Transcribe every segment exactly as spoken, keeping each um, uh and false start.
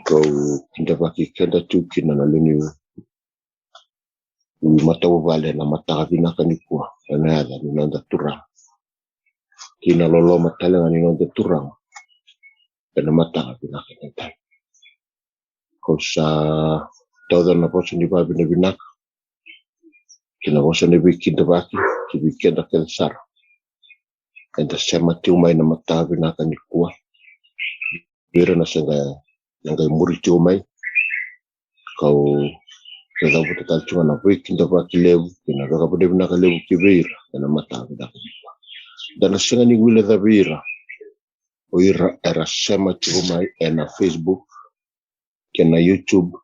Kau kidavaki keda tu kina na lewe ni matavuvale na mataka vinaka nikua ena yaca ni noda Turaga. Kei na loloma tale ga ni noda Turaga ena mataka vinaka nikua. Kau sa tauca na vosa ni vakavinavinaka kei na vosa ni veikidavaki ki vei keda kece sara eda sema tiko mai na mataka vinaka nikua. Vei ira na se qai, na qai muri tiko mai, kau cavuta tale tiko ga na veikidavaki levu kei na vakavinavinaka levu ki vei ira ena mataka vinaka nikua. Da na sega ni guilecavi ira o ira era sema tiko mai ena Facebook kei na YouTube.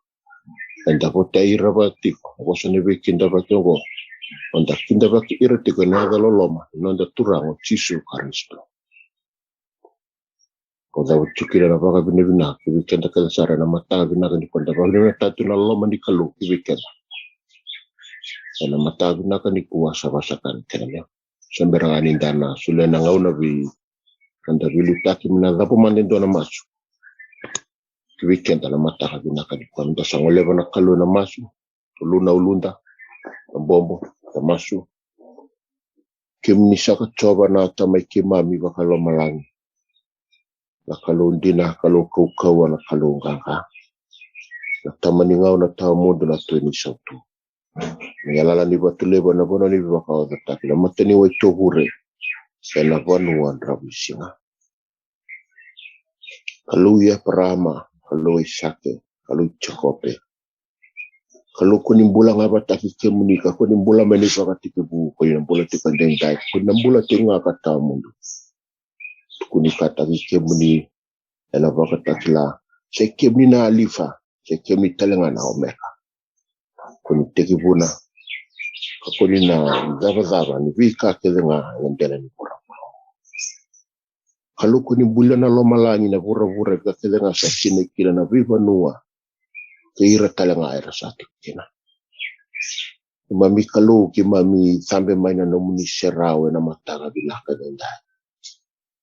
Eda votai ira vata tiko na vosa ni veikidavaki oqo. Oda kidavaki ira tiko ena yaca loloma ni noda Turaga o Jisu Karisito. Kau cavuta tiko kina na vakavinavinaka ki vei keda kece sara ena mataka vinaka nikua. Da vakavinavinakataka tu na loloma ni Kalou ki vei keda ena mataka vinaka nikua. Sa vaka sa kena levu, sa bera ga ni da na solia na gauna vei noda veiliutaki me na cava mada e dua na masu ki vei keda na mataka vinaka nikua. Da sa goleva na Kalou ena masu, ulu na uluda, na bobo, na masu. Kemuni saka Jiova na Tamai keimami vakalomalagi, na Kalou dina, Kalou kaukauwa, na Kalou qaqa, na Tama ni gauna tawamudu, na Tui ni sautu. Ni yalala ni vatu levu ena vanua ni veivakaocataki, na mataniwai tovure ena vanua dravuisiga. Kalou i Eparama, Kalou i Aisake, Kalou i Jekope. Kalou ko ni bula ga vakataki kemuni, ka ko ni bula mai na ivakatekivu, ko ni na bula tiko edaidai, ko ni na bula tiko ga ka tawamudu. Tukunikataki kemuni ena Vakatakila, se kemuni na Alifa, se kemuni tale ga na Omeka. Ko ni tekivuna, ka ko ni na cavacava ni veika kece ga ena dela ni vuravura. Kalou ko ni bulia na lomalagi, na vuravura, veika kece ga sa sinai kina, na veivanua kei ira tale ga era sa tiko kina. Keimami Kalou, keimami cabe mai na nomuni serau ena mataka vinaka edaidai.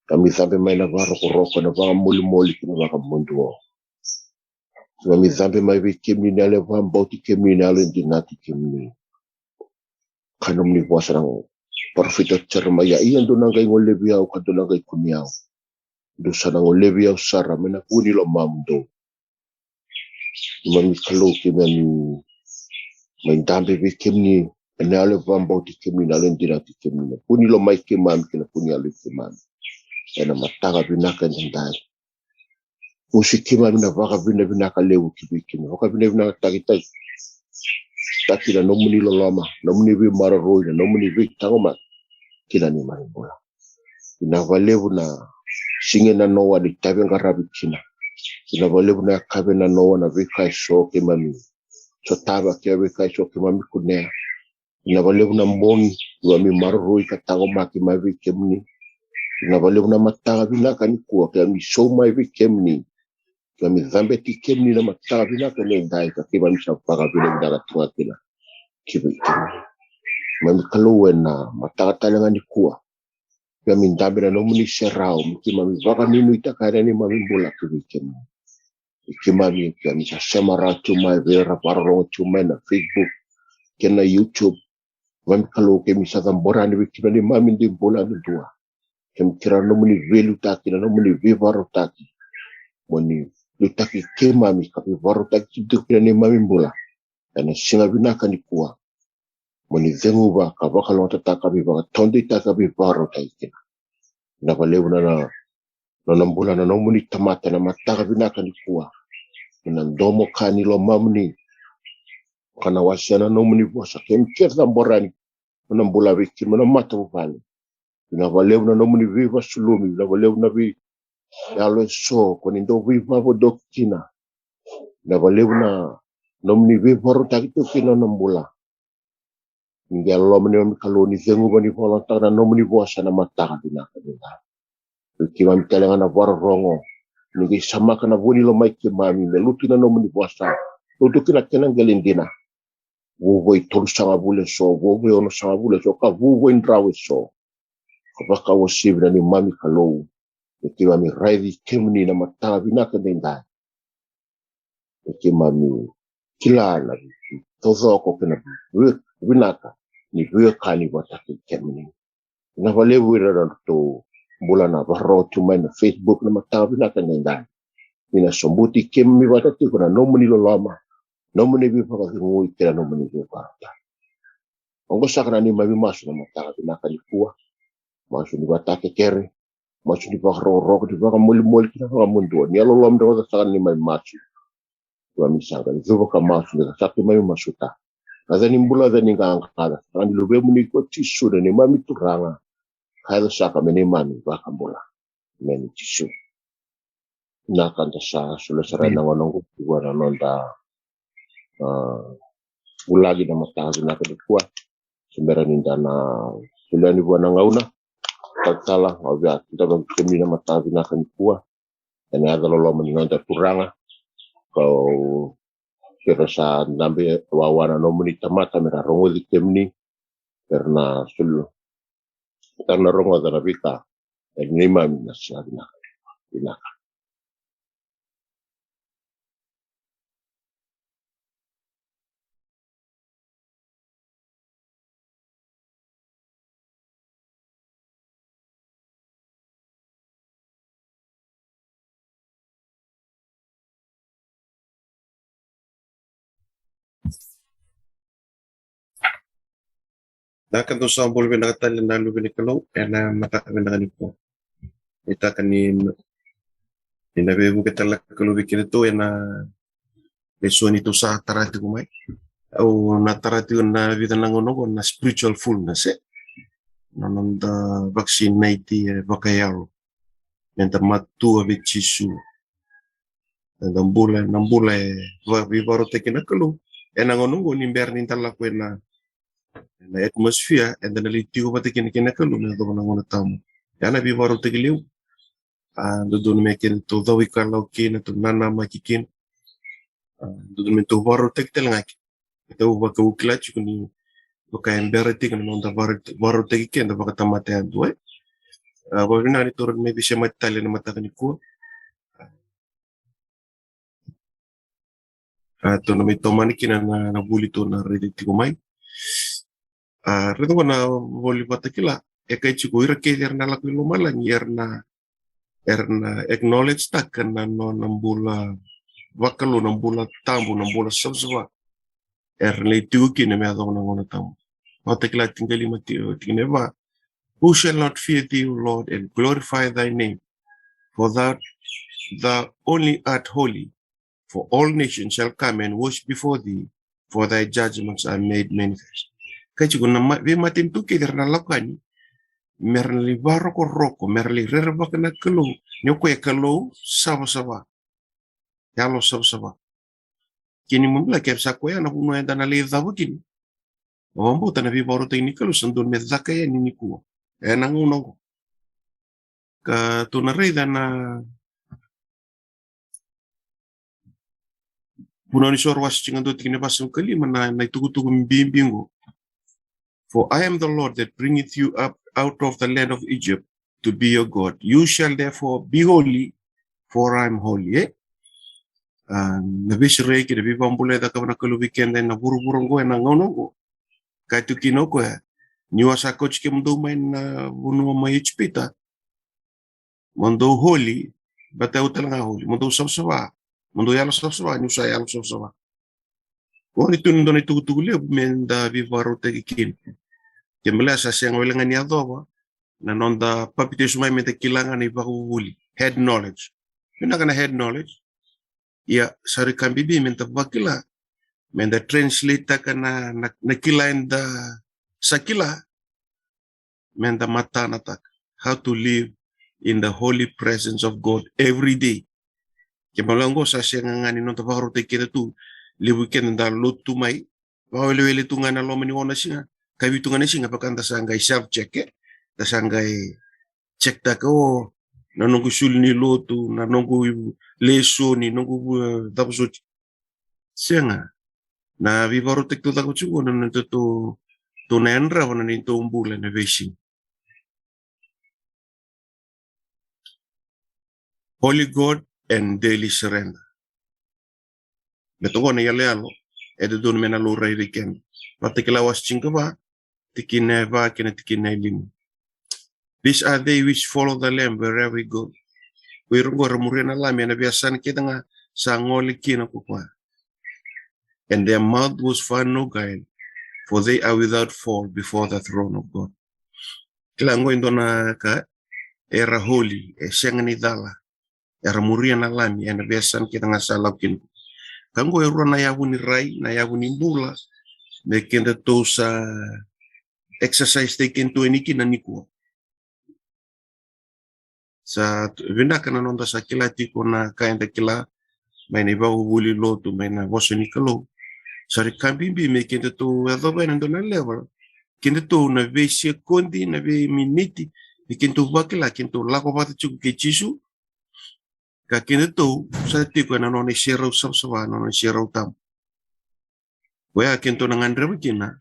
Keimami cabe mai na vakarokoroko, na vakamolimoli kei na vakamuduo. Keimami cabe mai vei kemuni na yalo e vakabauti kemuni, na yalo e dinati kemuni. Ka nomuni vosa na parofita o Jeremaia, ia dou na qai golevi au ka dou na qai kune au, dou sa na golevi au sara mai na vu ni lomamudou. Keimami Kalou, keimami mai dabe vei kemuni ena yalo e vakabauti kemuni, na yalo e dinati kemuni, na vu ni lomai keimami kei na vu ni yaloi keimami ena mataka vinaka edaidai. Usi keimami na vakavinavinaka levu ki vei kemuni, vakavinavinakataki taki na nomuni loloma, nomuni veimaroroi, na nomuni veitaqomaki kina neimami bula. Vinaka vakalevu na siga e nanoa ni tavi e qaravi kina. Vinaka vakalevu na yakavi e nanoa, na veika eso keimami sotava kei na veika eso keimami kunea. Vinaka vakalevu na bogi keimami maroroi ka taqomaki mai vei kemuni. Vinaka vakalevu na mataka vinaka nikua keimami sau mai vei kemuni. Keimami cabe tiko kemuni na mataka vinaka edaidai ka keimami sa vakavinavinaka tu ga kina ki vei kemuni. Keimami Kalou, ena mataka tale ga nikua keimami dabe na nomuni serau me keimami vakanuinuitaka yani neimami bula ki vei kemuni. Keimami, keimami sa sema rawa tu mai vei ira vakarorogo tu mai na Facebook kei na YouTube. Keimami Kalou, keimami sa cabora yani vei kemuni na neimami dui bula yadudua. Keimami kerea na nomuni veiliutaki, na nomuni veivakarautaki. Mo ni liutaki keimami ka veivakarautaki tiko kina neimami bula ena siga vinaka nikua. Mo ni ceguva ka vakalougatataka, veivakataudeitaka, veivakarautaki kina. Vinaka vakalevu na nona bula na nomuni tamata ena mataka vinaka nikua. Ena domo ka ni lomamuni ka na wasea na nomuni vosa. Keimami kece cabora yani nona bula vei kemuni na matavuvale. Vinaka vakalevu na nomuni veivakasulumi, vinaka vakalevu na veiyalo eso ko ni dau veivakavodoki kina. Vinaka vakalevu na nomuni veivakarautaki tu kina na bula. Ni qai loloma neimami Kalou ni ceguva ni vakalougatataka na nomuni vosa ena mataka vinaka edaidai. Vei keimami tale ga na vakarorogo, ni qai samaka na vu ni lomai keimami me lutu na nomuni vosa, lutu kina kena qele dina. Vuvu e tolusagavulu eso, vuvu e onosagavulu eso, ka vuvu e drau eso. Ka vakauasivi na neimami Kalou, me keimami raici kemuni na mataka vinaka edaidai. Ni keimami kila na taucoko kei na vinaka ni veiwekani vata kei kemuni. Vinaka vakalevu ira na ratou bula na vakarorogo tu mai na Facebook na mataka vinaka ni dai. Ni na sobuti kemuni vata tiko na nomuni loloma, nomuni veivakacegui kei na nomuni veivakarautaki. Oqo saka na neimami masu na mataka vinaka nikua. Masu ni vakatakekere, masu ni vakarokoroko, ni vakamolimoli kei na vakamudua. Ni yalololoma, oqo saka na neimami masu. Keimami sa qai cuva ka masu ni ka sa keimami masuta. Na yaca ni bula, yaca ni qaqa, yaca saka ni Luvemuni ko Jisu na neimami Turaga. Ka yaco saka me neimami vakabula. Emeni Jisu. Na ka da sa solia sara ena gauna oqo vua na noda, a, vulagi na mataka vinaka nikua. Se bera ni da na solia yani vua na gauna. Talatala, au via tudavaki kemuni na mataka vinaka nikua. Ena yaca loloma ni noda Turaga. Kau kere sa dabe wawa na nomuni tamata me ra rogoci kemuni. Era na sulu. Era na rogoca na veika e neimami na sa vinaka. Vinaka. Na ka dou sa bula vinaka tale na luve ni Kalou ena mataka vinaka nikua. Ni taka ni, ni na veivuke tale na Kalou vei kedatou ena lesoni tou sa tara tiko mai. Au na tara tiko na vica na gauna oqo na spiritual fullness, e? Na noda vaccinated, e, vakayalo. Meda matua vei Jisu. Meda bula, na bula e va-, veivakarautaki na Kalou. Ena gauna oqo ni bera ni da lako ena, ena atmosphere, eda na lai tiko vata kina kei na Kalou, me yacova na gauna tabu. Ya na veivakarautaki levu. A, dodonu me kedatou cau ikalau kina, tou nanamaki kina. A, dodonu me tou vakarautaki tale ga kina. Tou vakaukila tiko ni vaka e bera tiko na noda vara-, vakarautaki keda vakatamata yadua, e. A, vakavinaka ni tou rawa ni mai veisemati tale ena mataka nikua. A, tou na mai tomana kina na, na vuli tou na raica tiko mai. A, raica qo na vuli Vakatakila. E kaya tiko ira kece era na lako i lomalagi, era na, era na acknowledge taka na nona bula vakalou, na bula tabu, na bula savasava. Era lai tiko kina me yacova na gauna tabu. Vakatakila tikalima ti-, tikina e va. Who shall not fear thee, O Lord, and glorify thy name? For thou, thou only art holy. For all nations shall come and worship before thee, for thy judgments are made manifest. Kaya tiko na ma-, veimatanitu kece era na lako yani, me ra na lai vakarokoroko, me ra lai rerevaka na Kalou, ni o koya e Kalou savasava. Yalo savasava. Kena ibalebale ke sa koya na vanua eda na lai cava kina. Au vakabauta na veivakarautaki ni Kalou sa dodonu me caka yani nikua. Ena gauna oqo. Ka tou na raica na Vunau ni Soro wase tinikadua tikina e vasagavulu ka lima na, na itukutuku bibi qo. For I am the Lord that bringeth you up out of the land of Egypt to be your God. You shall therefore be holy, for I am holy, e? A, na veisereki, na veivakabulai e cakava na Kalou vei keda ena vuravura oqo, ena gauna oqo. Kaya tu kina o koya, niu a sa kauti kemudou mai na vanua mai Ijipita, mo dou holy, baleta au tale ga holy. Mo dou savasava, mo dou yalo savasava, niu sa yalo savasava. Qo e tu na dua na itukutuku levu meda veivakarautaki kina. Kena ibalebale sa sega wale ga ni yacova na noda papitaiso mai meda kila ga na ivakavuvuli. Head knowledge. Vinaka na head knowledge. Ia, sa rui ka bibi meda vakila, meda translate taka na, na, na kila eda sa kila, meda matanataka. How to live in the holy presence of God every day. Kena ibalebale qo sa sega ga ni noda vakarautaki keda tu, levu keda da lotu mai, vakawelewele tu ga na loma ni ono na siga, ka vitu ga na siga, vaka da sa qai self check, e? Da sa qai check taka, o, na noqu isulu ni lotu, na noqu lesoni, noqu, e, cava soti. Sega. Na veivakarautaki tou cakava tiko qo na, na tou, tou na yadrava na neitou bula ena veisiga. Holy God and daily surrender. Me toka na iyaloyalo e dodonu me na laurai vei keda. Vakatakila wase tinikava, tikina e va kei na tikina e lima. These are they which follow the Lamb wherever he goes. O ira oqo era muria na Lami ena veiyasana kece ga sa gole kina ko koya. And their mouth was found no guile, for they are without fault before the throne of God. Kila oqo e dua na ka, era holy, e sega ni cala. Era muria na Lami ena veiyasana kece ga sa lako kina. Ka oqo e rua na yavu ni rai, na yavu ni bula me kedatou sa exercise-taki kedatou yani kina nikua. Sa t-, vinaka na noda sa kila tiko na ka eda kila mai na ivakavuvuli lotu, mai na vosa ni Kalou. Sa rui ka bibi me kedatou yacova ena dua na level, kedatou na veisekodi, na veiminiti, me kedatou vakila kedatou lako vata tiko kei Jisu, ka kedatou sa tiko ena nona iserau savasava, nona iserau tabu. Koya kedatou na gadreva kina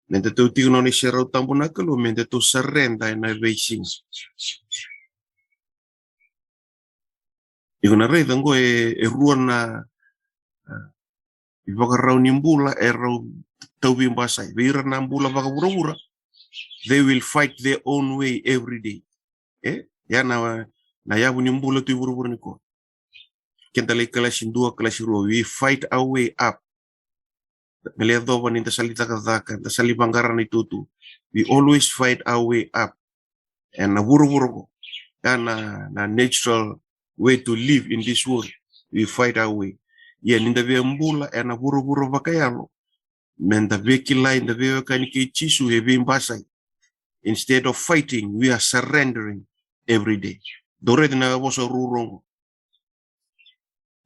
me datou tiko ena nona iserau tabu na Kalou, me datou surrender ena veisiga. Iko na raica oqo e, e rua na, ah, ivakarau ni bula e rau tauvi basai. Vei ira na bula vakavuravura, they will fight their own way every day. E, ya na, na yavu ni bula tu i vuravura nikua. Keda lai kalasi dua, kalasi rua, we fight our way up. Me lai yacova ni da sa lai cakacaka, da sa lai vaqara na itutu. We always fight our way up. Ena vuravura qo, ya na, na natural way to live in this world. We fight our way. Ia ni da via bula ena vuravura vakayalo, me da via kilai, da via wekani kei Jisu e veibasai. Instead of fighting, we are surrendering every day. Dou raica na vosa ruarua qo.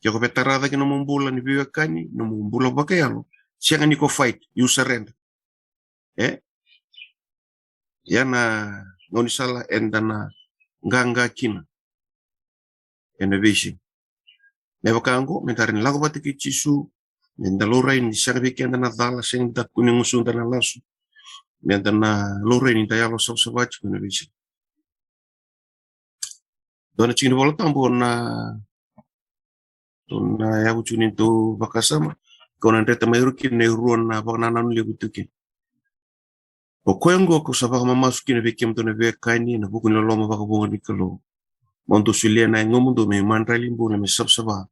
Ke ko via tara cake nomu bula ni veiwekani, nomu bula vakayalo, sega ni ko fight, you surrender. E? Ya na gaunisala eda na qaqa kina ena veisiga. Me vaka oqo, me da rawa ni lako vata kei Jisu, me da laurai ni sega vei keda na cala, sega ni da kune gusuda na lasu. Me da na laurai ni da yalo savasava tiko ena veisiga. Dua na tiki ni Vola Tabu na, na yavu tiko ni tou vakasama, kau na dreta mai ira kina e rua na vakanananu levu tu kina. O koya oqo kau sa vakamamasu kina vei kemudou na veiwekani ena vuku ni loloma vakavuqa ni Kalou. Mo dou solia na yagomudou me imadrali bula me savasava,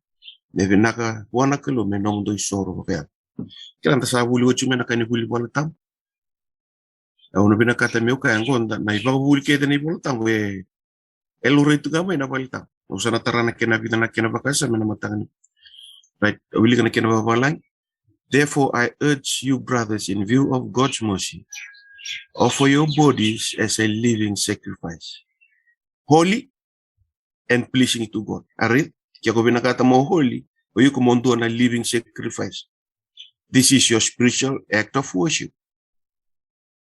me vinaka vua na Kalou me nomudou isoro vakayalo. Kila da sa vuli oti mai na ka ni vuli Vola Tabu. Au na vinakata meu kaya oqo, da na ivakavuvuli kece na iVola Tabu e, e laurai tu ga mai na Vola Tabu. Au sa na tara na kena vica na kena vakasama ena mataka ni. Right, au wilika na kena vakavalagi. Therefore, I urge you, brothers, in view of God's mercy, offer your bodies as a living sacrifice, holy and pleasing to God. Ari, ke ko vinakata mo holy, o iko mo dua na living sacrifice. This is your spiritual act of worship.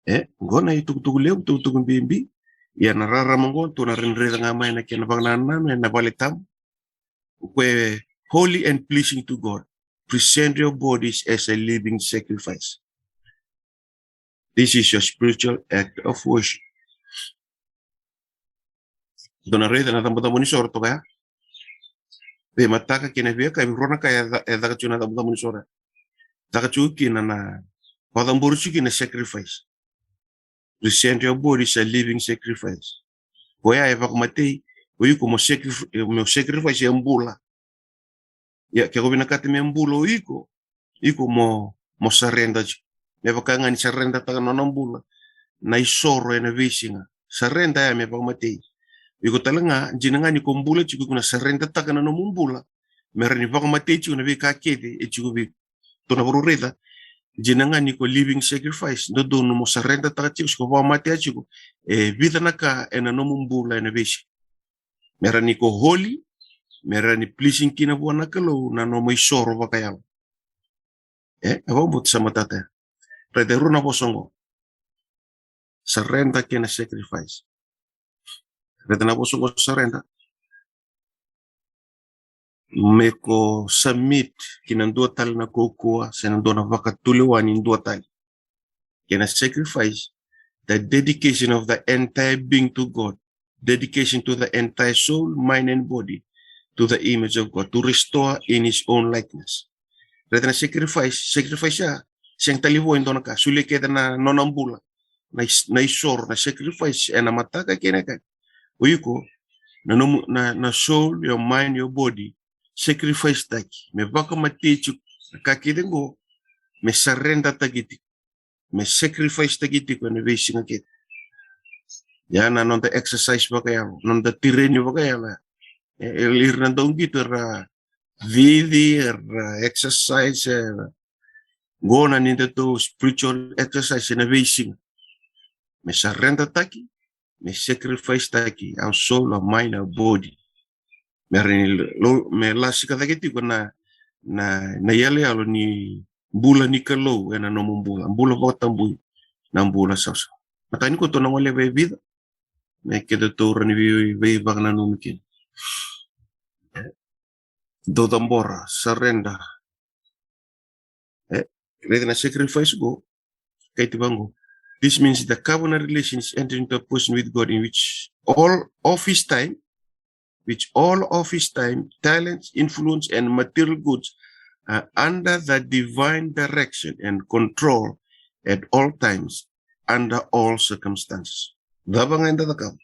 E, oqo na itukutuku levu, tukutuku bibi. Ia na rarama oqo, tou na raica ga mai na kena vakanananu ena Vola Tabu. O koya e holy and pleasing to God. Present your bodies as a living sacrifice. This is your spiritual act of worship. Dou na raica na icabocabo ni soro toka ya. Veimataka kei na veiyakavi, rua na ka e ca-, e caka tiko na icabocabo ni soro. Caka tiko kina na, vakacabori tiko kina na sacrifice. Present your bodies a living sacrifice. Koya e vakamatei, o iko mo sacrif-, mo sacrifice e bula. Ia, ke ko vinakata me bula o iko, iko mo, mo surrender tiko. Me vaka ga ni surrender taka na nona bula na isoro ena veisiga. Surrender ya me vakamatei. Iko tale ga, dina ga ni ko bula tiko, iko na surrender taka na nomu bula me rawa ni vakamatei tiko na veika kece e tiko vei iko. Tou na vakaraica, dina ga ni ko living sacrifice, dodonu mo surrender taka tiko, se ko vakamatea tiko e vica na ka ena nomu bula ena veisiga. Me rawa ni ko holy, me rawa ni pleasing kina vua na Kalou na nomu isoro vakayalo. E, e vakabauta sa matata ya. Raica e rua na vosa oqo. Surrender kei na sacrifice. Raica na vosa oqo surrender. Me ko submit ki na dua tale na kaukauwa, se na dua na vakatulewa ni dua tale. Kei na sacrifice, the dedication of the entire being to God, dedication to the entire soul, mind and body, to the image of God, to restore in his own likeness. Raica na sacrifice, sacrifice ya, sega tale ni vo e dua na ka, solia kece na nona bula, na is-, na isoro, na sacrifice, ena mataka kei na yakavi. O iko, na nomu, na, na soul, your mind, your body, sacrifice taki, me vakamatei tiko, na ka kece qo, me surrender taki tiko, me sacrifice taki tiko ena veisiga kece. Ya na noda exercise vakayalo, noda tireni vakayalo. E, e, ira na dauqito era cici, era exercise, era qo na nodatou spiritual exercise ena veisiga. Me surrender taki, me sacrifice taki, our soul, our mind, our body. Me rawa ni lo-, me lasika cake tiko na, na, na iyaloyalo ni bula ni Kalou ena nomu bula, bula vakatabui, na bula sausau. Na ka ni koto na gole vei vica, me kedatou rawa ni vei, veivakananumi kina. Dou cabora, surrender. E, raica na sacrifice qo, kaiti vaqo. This means the covenant relation is entering into a position with God in which all of his time, which all of his time, talents, influence, and material goods are under the divine direction and control at all times, under all circumstances. Cava ga eda cakava,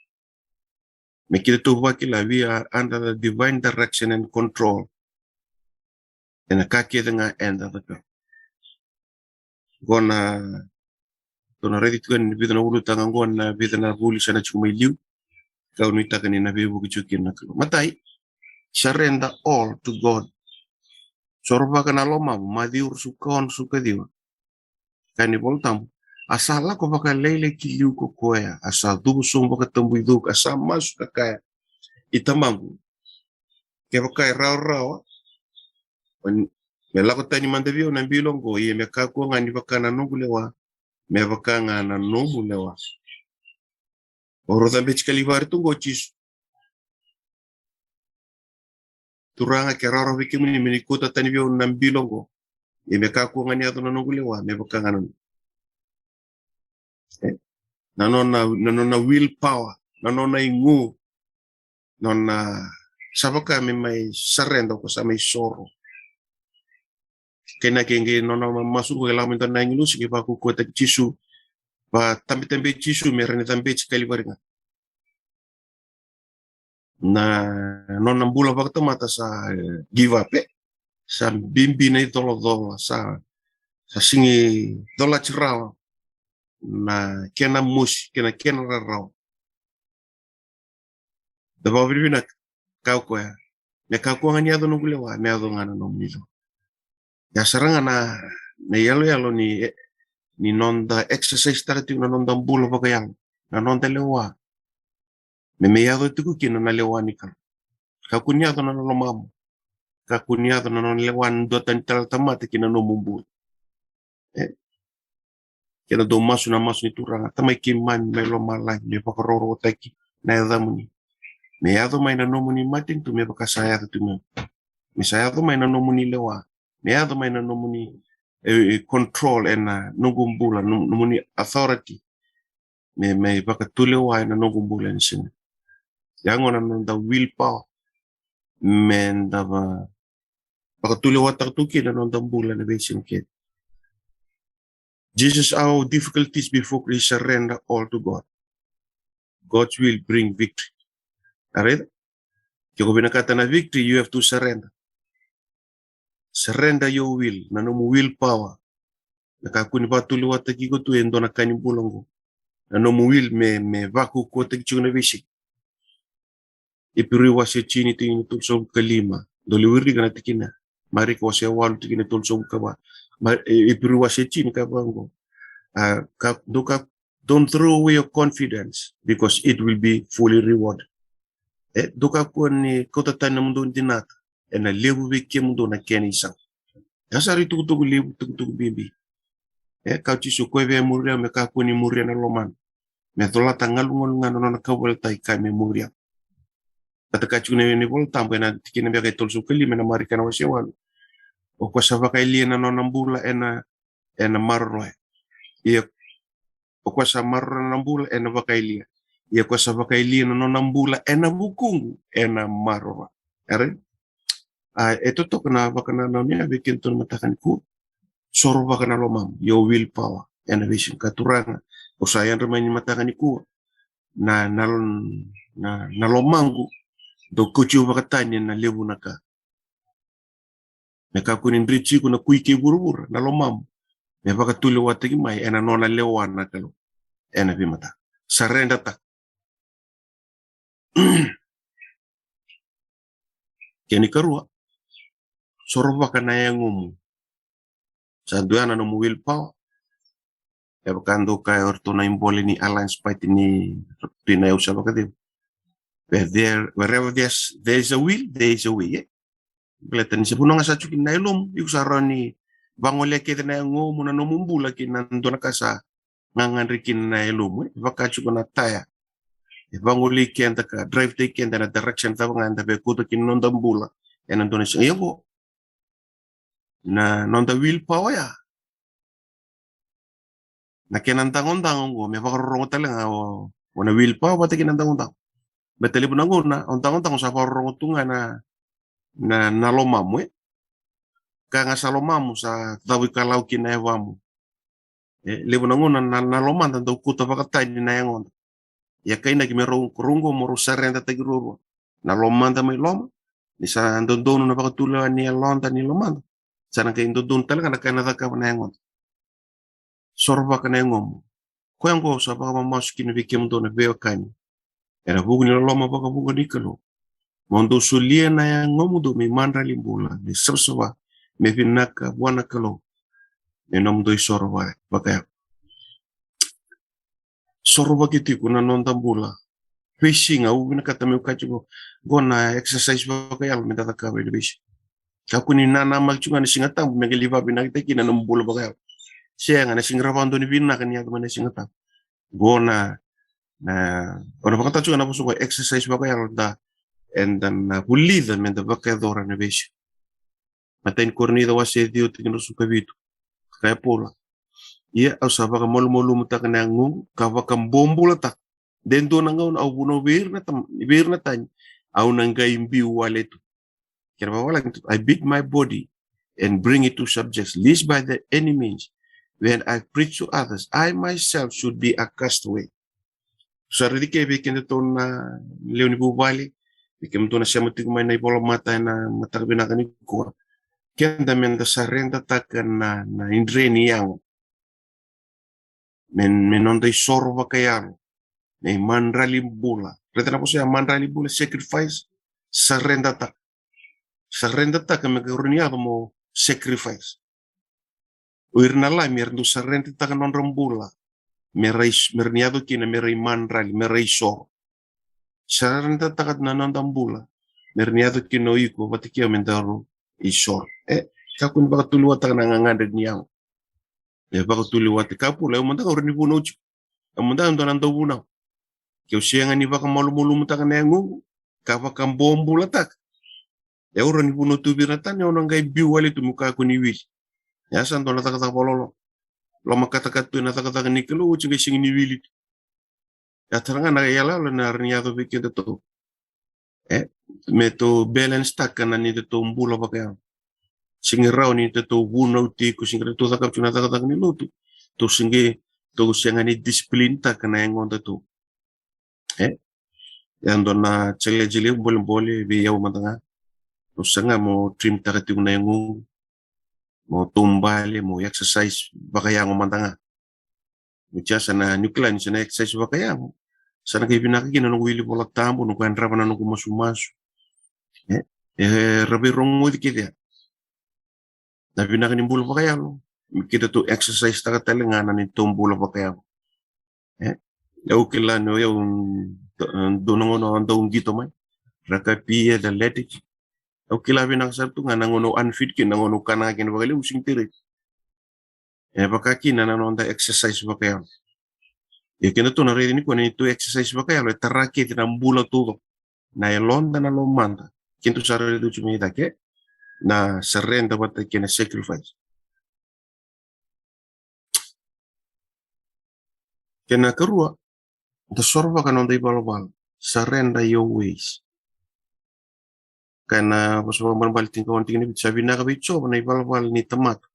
me kedatou vakila, we are under the divine direction and control. Ena ka kece ga eda cakava. Qo na, tou na raici tiko ena vica na ulutaga qo, na vica na vuli sa na tiko mai liu. Kau nuitaka ni na veivuke tiko kina na Kalou. Matai, surrender all to God. Sorovaka na lomamu, Maciu ruasagavulu ka ono, ruasagavulu ka ciwa. Kaya na iVola Tabu, a sa lako vakalailai ki liu ko koya, a sa cuva sobu vakatabui coki, a sa masu ka kaya, I Tamaqu, kevaka e rawarawa, me lako tani mada vei au na bilo oqo, ia me kakua ga ni vaka na noqu lewa, me vaka ga na nomu lewa. O rau cabeti Kalivari tu qo o Jisu. Turaga, ke rawarawa vei kemuni, me ni kauta tani vei au na bilo oqo. Ia me kakua ga ni yaco na noqu lewa, me vaka ga na nomu. E? Na nona, na nona will power, na nona igu, nona sa vaka me mai surrender, ko sa mai soro. Kena ke qai nona ma-, masu qo e lako mai dua na agilosi qai vakaukauataki Jisu. Vakatabetabe Jisu me rawa ni cabeti Kalivari ga. Na nona bula vakatamata sa, e, give up, e. Sa bibi na icolacola, sa, sa sigi colati rawa na kena mosi, kei na kena rarawa. Da vakavinavinaka, kaya o koya, me kakua ga ni yaco noqu lewa, me yaco ga na nomu lewa. Ya sara ga na, na iyaloyalo ni, e, ni noda exercise taka tiko na noda bula vakayalo, na noda lewa. Me, me yaco tiko kina na lewa ni Kalou. Kakua ni yaco na lomamu. Kakua ni yaco na nona lewa na dua tani tale na tamata ki na nomu bula. E? Keda dau masu na masu ni Turaga, Tamai keimami mai lomalagi, me vakarokorokotaki na yacamuni. Me yaco mai na nomuni matanitu me vaka sa yaco tu mai. Me sa yaco mai na nomuni lewa. Me yaco mai na nomuni, e, e, control ena noqu bula, nom-, nomuni authority. Me, me vakatulewa ena noqu bula ena siga. Ya gona na noda will power. Me da va-, vakatulewataka tu kina na noda bula ena veisiga kece. Jesus, our difficulties before Christ, surrender all to God. God's will bring victory. All right? Ke ko vinakata na victory, you have to surrender. Surrender your will, na nomu will power. Na kakua ni vakatulewataki iko tu e dua na ka ni bula oqo. Na nomu will me, me vakaukauataki tiko na veisiga. Iperiu wase tini, tikina tolusagavulu ka lima. Dou lai wirika na tikina. Marika wase walu, tikina tolusagavulu ka va. Ma-, e, Iperiu wase tini, ka vaqo. A, ka, dou ka, don't throw away your confidence, because it will be fully rewarded. E, dou kakua ni kauta tani na nomudou dinata, ena levu vei kemudou na kena isau. Ya sa rui tukutuku levu, tukutuku bibi. E, kaya o Jisu, ko via muri au me kakua ni muria na lomana. Me colata galugalu ga na nona kauveilatai ka me muri au. Ka tukuna tiko na iVola Tabu ena tikina beka e tolusagavulu ka lima ena Marika na wase walu. O koya sa vakayalia na nona bula ena, ena maroroya. Ia o koya sa maroroya na bula ena vakayalia. Ia o koya sa vakayalia na nona bula ena vukuqu ena maroroya. All right? A, e totoka na vakanananu ya vei kedatou na mataka nikua. Sorovaka na lomamu, your willpower. Ena veisiga ka, Turaga, au sa yadra mai ni mataka nikua. Na, na, na, na lomaqu, dau kauti au vakatani ena levu na ka. Me kakua ni dri tiko na kui kei vuravura, na lomamu me vakatulewataki mai ena nona lewa na Kalou. Ena veimataka. Surrender taka. Kena ikarua, sorovaka na yagomu. Sa dua na nomu willpower. E vaka dau kaya o ratou na ibole ni Alliance Party ni Tina Yau Sa Vakacegu. Where there, wherever there's, there is a will, there is a way, e? Baleta ni se vanua ga sa tiko kina na yalomu, iko sa rawa ni vagolea kece na yagomu, na nomu bula ki na dua na ka sa gagadre kina na yalomu, e? Vaka tiko na taya. E vagolei keda ka drive-taki keda na direction cava ga eda via kauta kina na noda bula ena dua na siga. Ia qo, na noda willpower ya. Na kena dagodago qo, me vakarorogo tale ga o, o na willpower vata kei na dagodago. Baleta levu na gauna, o dagodago sa vakarorogo tu ga na, na, na lomamu, e? Ka ga sa lomamu, sa cavuikalawa kina na yavamu. E, levu na gauna, na, na lomada dau kauta vakatani na yagoda. Ia kainaki me rau, rau qo mo rau surrender-taki ruarua. Na lomada mai loma, ni sa dodonu na vakatulewa ni yaloda ni lomada. Sa na qai dodonu tale ga na ka ena cakava na yagoda. Sorovaka na yagomu. Koya qo sa vakamamasu kina vei kemudou na veiwekani. Ena vuku ni loloma vakavuqa ni Kalou. Mo dou solia na yagomudou me imadrali bula, me savasava, me vinaka vua na Kalou. Me nomudou isoro va-, vakayalo. Sorovaki tiko na noda bula. Veisiga, au vinakata meu kaya tiko, qo na exercise vakayalo meda cakava ena veisiga. Kakua ni nanamaki tiko ga na Siga Tabu me qai lai vakavinakataki kina na nomu bula vakayalo. Sega, na sega ni rawa ni vinaka ni yaco mai na Siga Tabu. Qo na, na, o na vakatau tiko ga na vosa qo, exercise vakayalo da, eda na vulica meda vakayacora ena veisiga. Matai ni Korinica wase e ciwa, tikina ruasagavulu ka vitu. Kaya o Paula: Ia au sa vakamalumalumutaka na yagoqu, ka vakabobulataka. De dua na gauna au vunau vei ira na tam-, vei ira na tani, au na qai biu wale tu. Kena vavalagi tu, I beat my body and bring it to subject, lest by the any means, when I preach to others, I myself should be a castaway. Sa raici ke vei kedatou na lewe ni vuvale, vei kedatou na sema tiko mai na ivolamata ena mataka vinaka nikua. Keda meda surrender-taka na, na idre ni yago. Me, me noda isoro vakayalo. Me imadrali bula. Raica na vosa ya, madrali bula, sacrifice, surrender-taka. Surrender-taka me qai rawa ni yaco mo sacrifice. O ira na Lami era dau surrender-taka na nodra bula. Me ra is-, me ra ni yaco kina, me ra imadrali, me ra isoro. Surrender-taka na noda bula. Me ra ni yaco kina o iko vata kei au me daru isoro. E, kakua ni vakatulewataka na gagadre ni yago. E vakatulewataka o Paula, au mada ga au rawa ni vunau tiko. Au mada ga dua na dauvunau. Ke au sega ni vakamalumalumutaka na yagoqu, ka vakabobulataka, e au rawa ni vunau tu vei ira na tani, au na qai biu wale tu meu kakua ni wili. Ia sa dua na cakacaka vakaloloma. Lomakatakata tu ena cakacaka ni Kalou, oti qai sega ni wili tu. Ia tara ga na iyaloyalo ena rawa ni yaco vei kedatou. E, me tou balance-taka na nodatou bula vakayalo. Sega ni rawa ni datou vunau tiko, sega ni rawa ni tou cakava tiko na cakacaka ni lotu. Tou sega, tou sega ni discipline-taka na yagodatou. E, e dua na challenge levu bolebole vei au mada ga. Au saga meu trim-taka tiko na yagoqu. Meu taubale, meu exercise vakayago mada ga. Oti ya sa na, niu kila ni sa na exercise vakayago, sa na qai vinaka kina na noqu wili Vola Tabu, noqu yadrava na noqu masumasu. E, e, ra veirogoci kece ya. Na vinaka ni bula vakayalo, me kedatou exercise-taka tale ga na neitou bula vakayago. E, au kila ni o yau, e, dua na gauna au dau qito mai, rakapi, athletics. Au kila vinaka sara tu ga na gauna au unfit kina, na gauna au kana ga kina vakalevu, sega ni tere. E vaka kina na noda exercise vakayalo. Ia kedatou na raica nikua na neitou exercise vakayalo e tara kece na bula taucoko. Na yaloda, na lomada. Kedatou sa raica tu mai cake, na surrender vata kei na sacrifice. Kena ikarua, da sorovaka na noda ivalavala. Surrender your ways. Ena vosa vakabalebale tinikaono, tikina e vitu: Sa vinaka vei Jiova na ivalavala ni tamata,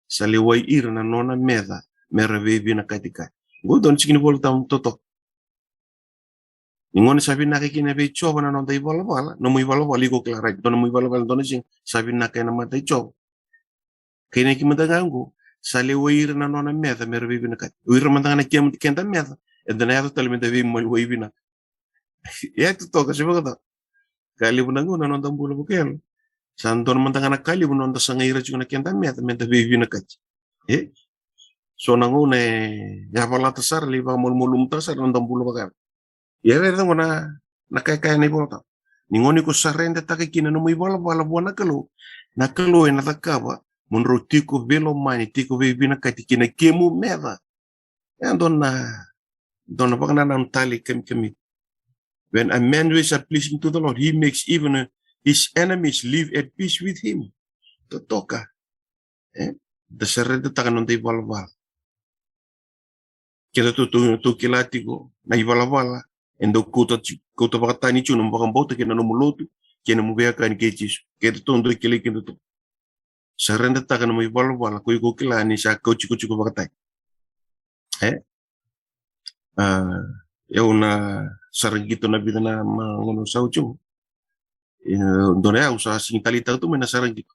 sa lewai ira na nona meca me ra veivinakati kaya. Qo dua na tikina ni Volatabu totoka. Ni gauna sa vinaka kina vei Jiova na noda ivalavala, nomu ivalavala, iko kila, right? Dua nomu ivalavala, dua na siga sa vinaka ena mata i Jiova. Kainaki mada ga qo, sa lewai ira na nona meca me ra veivinakati. O ira mada ga na kemu, keda meca, eda na yaco tale meda veimaliwai vinaka. Ia, totoka se vakacava? Ka levu na gauna na noda bula vakayalo, sa dua mada ga na ka levu na noda sagai ira tiko na keda meca meda veivinakati. E? So na gauna e yavalata sara, lai vakamalumalumutaka sara na noda bula vakayalo. Ia, raica qo na, na ka e kaya na iVolatabu. Ni gauna iko saredetaka kina nomu ivalavala vua na Kalou, na Kalou ena cakava mo drau tiko veilomani, tiko veivinakati ki na kemu meca. E dua na, dua na vakanananu tale kamikamica. When a man ways are pleasing to the Lord, he makes even, uh, his enemies live at peace with him. Totoka. E? Da saredetaka na noda ivalavala. Keda tou, tou, tou kila tiko na ivalavala e dau kauta tiko, kauta vakatani tiko nomu vakabauta kei na nomu lotu kei na nomu veiwekani kei Jisu. Keda tou dau kilai keda tou. Saredetaka nomu ivalavala, ko iko kila ni sa kauti iko tiko vakatani. E? A, au na sara qito na vica na gauna sa oti qo. E, dua na yau sa sega ni taleitaka tu mai na sara qito.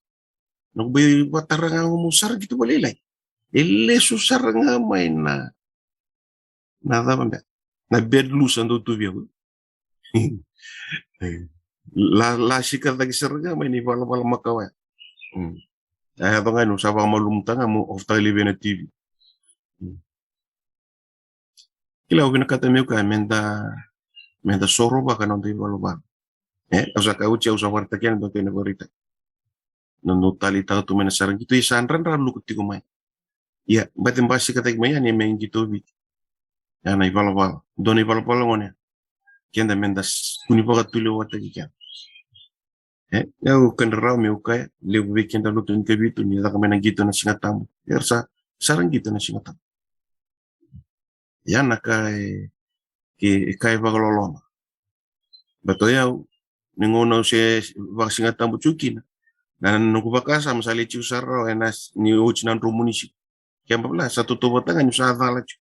Noqu bai vakatara ga qo meu sara qito vakalailai, e lesu sara ga mai na, na cava beka, na bad news sa dau tu vei au. La, lasika cake sara ga mai na ivalavala makawa ya. Mm. A yaco ga niu sa vakamalumalumutaka ga meu off-taka laivi na T V. Mm. Kila, au vinakata meu kaya meda, meda sorovaka na noda ivalavala. E, au sa kaya oti, au sa vakaraitaka yani, dua kena vakaraitaki. Na noqu taleitaka tu mai na sara qito, ia sa dradra luka tiko mai. Ia, bati basikataki mai yani me qito Viti. Ia na ivalavala. Dua na ivalavala gona. Keda meda s-, kua ni vakatulewataki keda. E, au kaya rawa meu kaya, levu vei keda lotu ni Kavitu, ni caka mai na qito na Siga Tabu. Era sa, sara qito na Siga Tabu. Ia na ka e, ke, e ka e vakaloloma. Baleta o yau, ni gauna au se vakasigatabu tiko kina, na noqu vakasama sa lai tiko sara rawa ena s-, ni oti na drau ni siga. Kena ibalebale sa tautauvata ga niu sa cala tiko.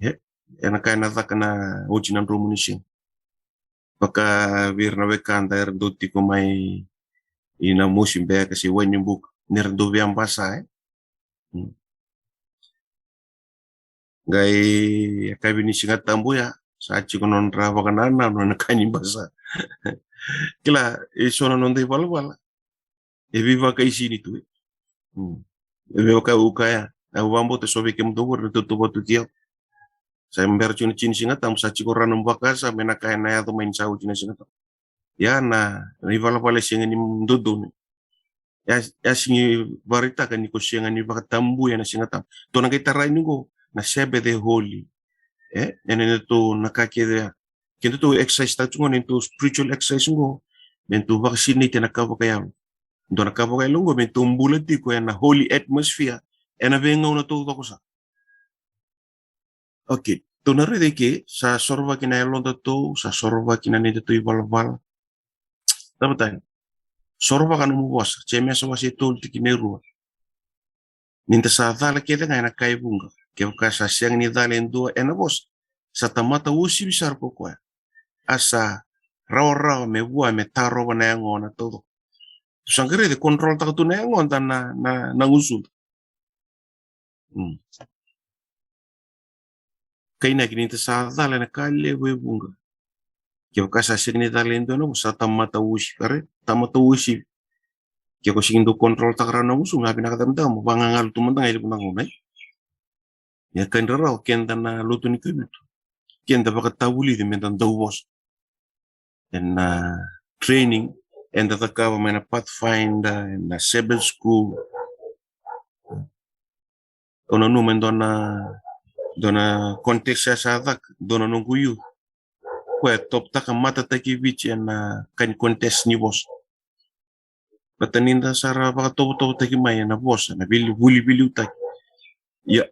E, ena ka ena caka na oti na drau ni siga. Vaka vei ira na wekada era dau tiko mai ina mosi beka se Wainibuka, ni ra dau via basa, e. Hmm. Qai yakavi ni Siga Tabu ya, sa tiko nodra vakanananu ena ka ni basa. Kila, e so na noda ivalavala e veivakaisini tu, e. Hmm. E vei au kaya, au vakabauta so vei kemudou qori na tautauvata tu kei au. Sa bera tiko na tini Siga Tabu, sa tiko rawa na vakasama ena ka ena yaco mai ni sa oti na Siga Tabu. Ia na, na ivalavala e sega ni dodonu. Ia, ia sega ni vakaraitaka ni ko sega ni vakatabuya na Siga Tabu. Tou na qai tarai ni qo na Sabbath e holy. E, ena, ena tou na ka kece ya. Keda tou exercise taka tiko qo, na tou spiritual exercise qo. Me tou vakasinaiti ena ka vakayalo. Dua na ka vakayalo qo, me tou bula tiko ena holy atmosphere. Ena veigauna taucoko sara. Okay, tou na raica eke, sa sorovaki na yalodatou, sa sorovaki na nodatou ivalavala. Cava tale? Sorovaka nomu vosa, Jemesa wase e tolu tikina e rua. Ni da sa cala kece ga ena ka e vuqa, kevaka sa sega ni cala e dua ena vosa, sa tamata uasivi sara ko koya. A sa rawarawa me vua me tarova na yagona taucoko. Tou sa qai raica, control taka tu na yagoda na, na, na gusuda. Hmm. Kainaki ni da sa cala ena ka levu e vuqa. Kevaka sa sega ni cala e dua na vosa, sa tamata uasivi, kare, tamata uasivi. Ke ko sega ni dau control taka rawa na gusu, ga vinaka cava mada mo vagagalu tu mada ga e levu na gauna, e. Ia ka ni rarawa, keda na lotu ni Kavitu, keda vakatavulici meda dau vosa. Ena training eda cakava mai na Pathfinder, ena Sabbath School. Au nanuma e dua na, dua na contest sa, sa caka dua na noqu youth. Koya e top taka matataki Viti ena ka ni contest ni vosa. Baleta ni da sa ra vakatovotovotaki mai ena vosa, na vili, vuli, viliutaki. Ia,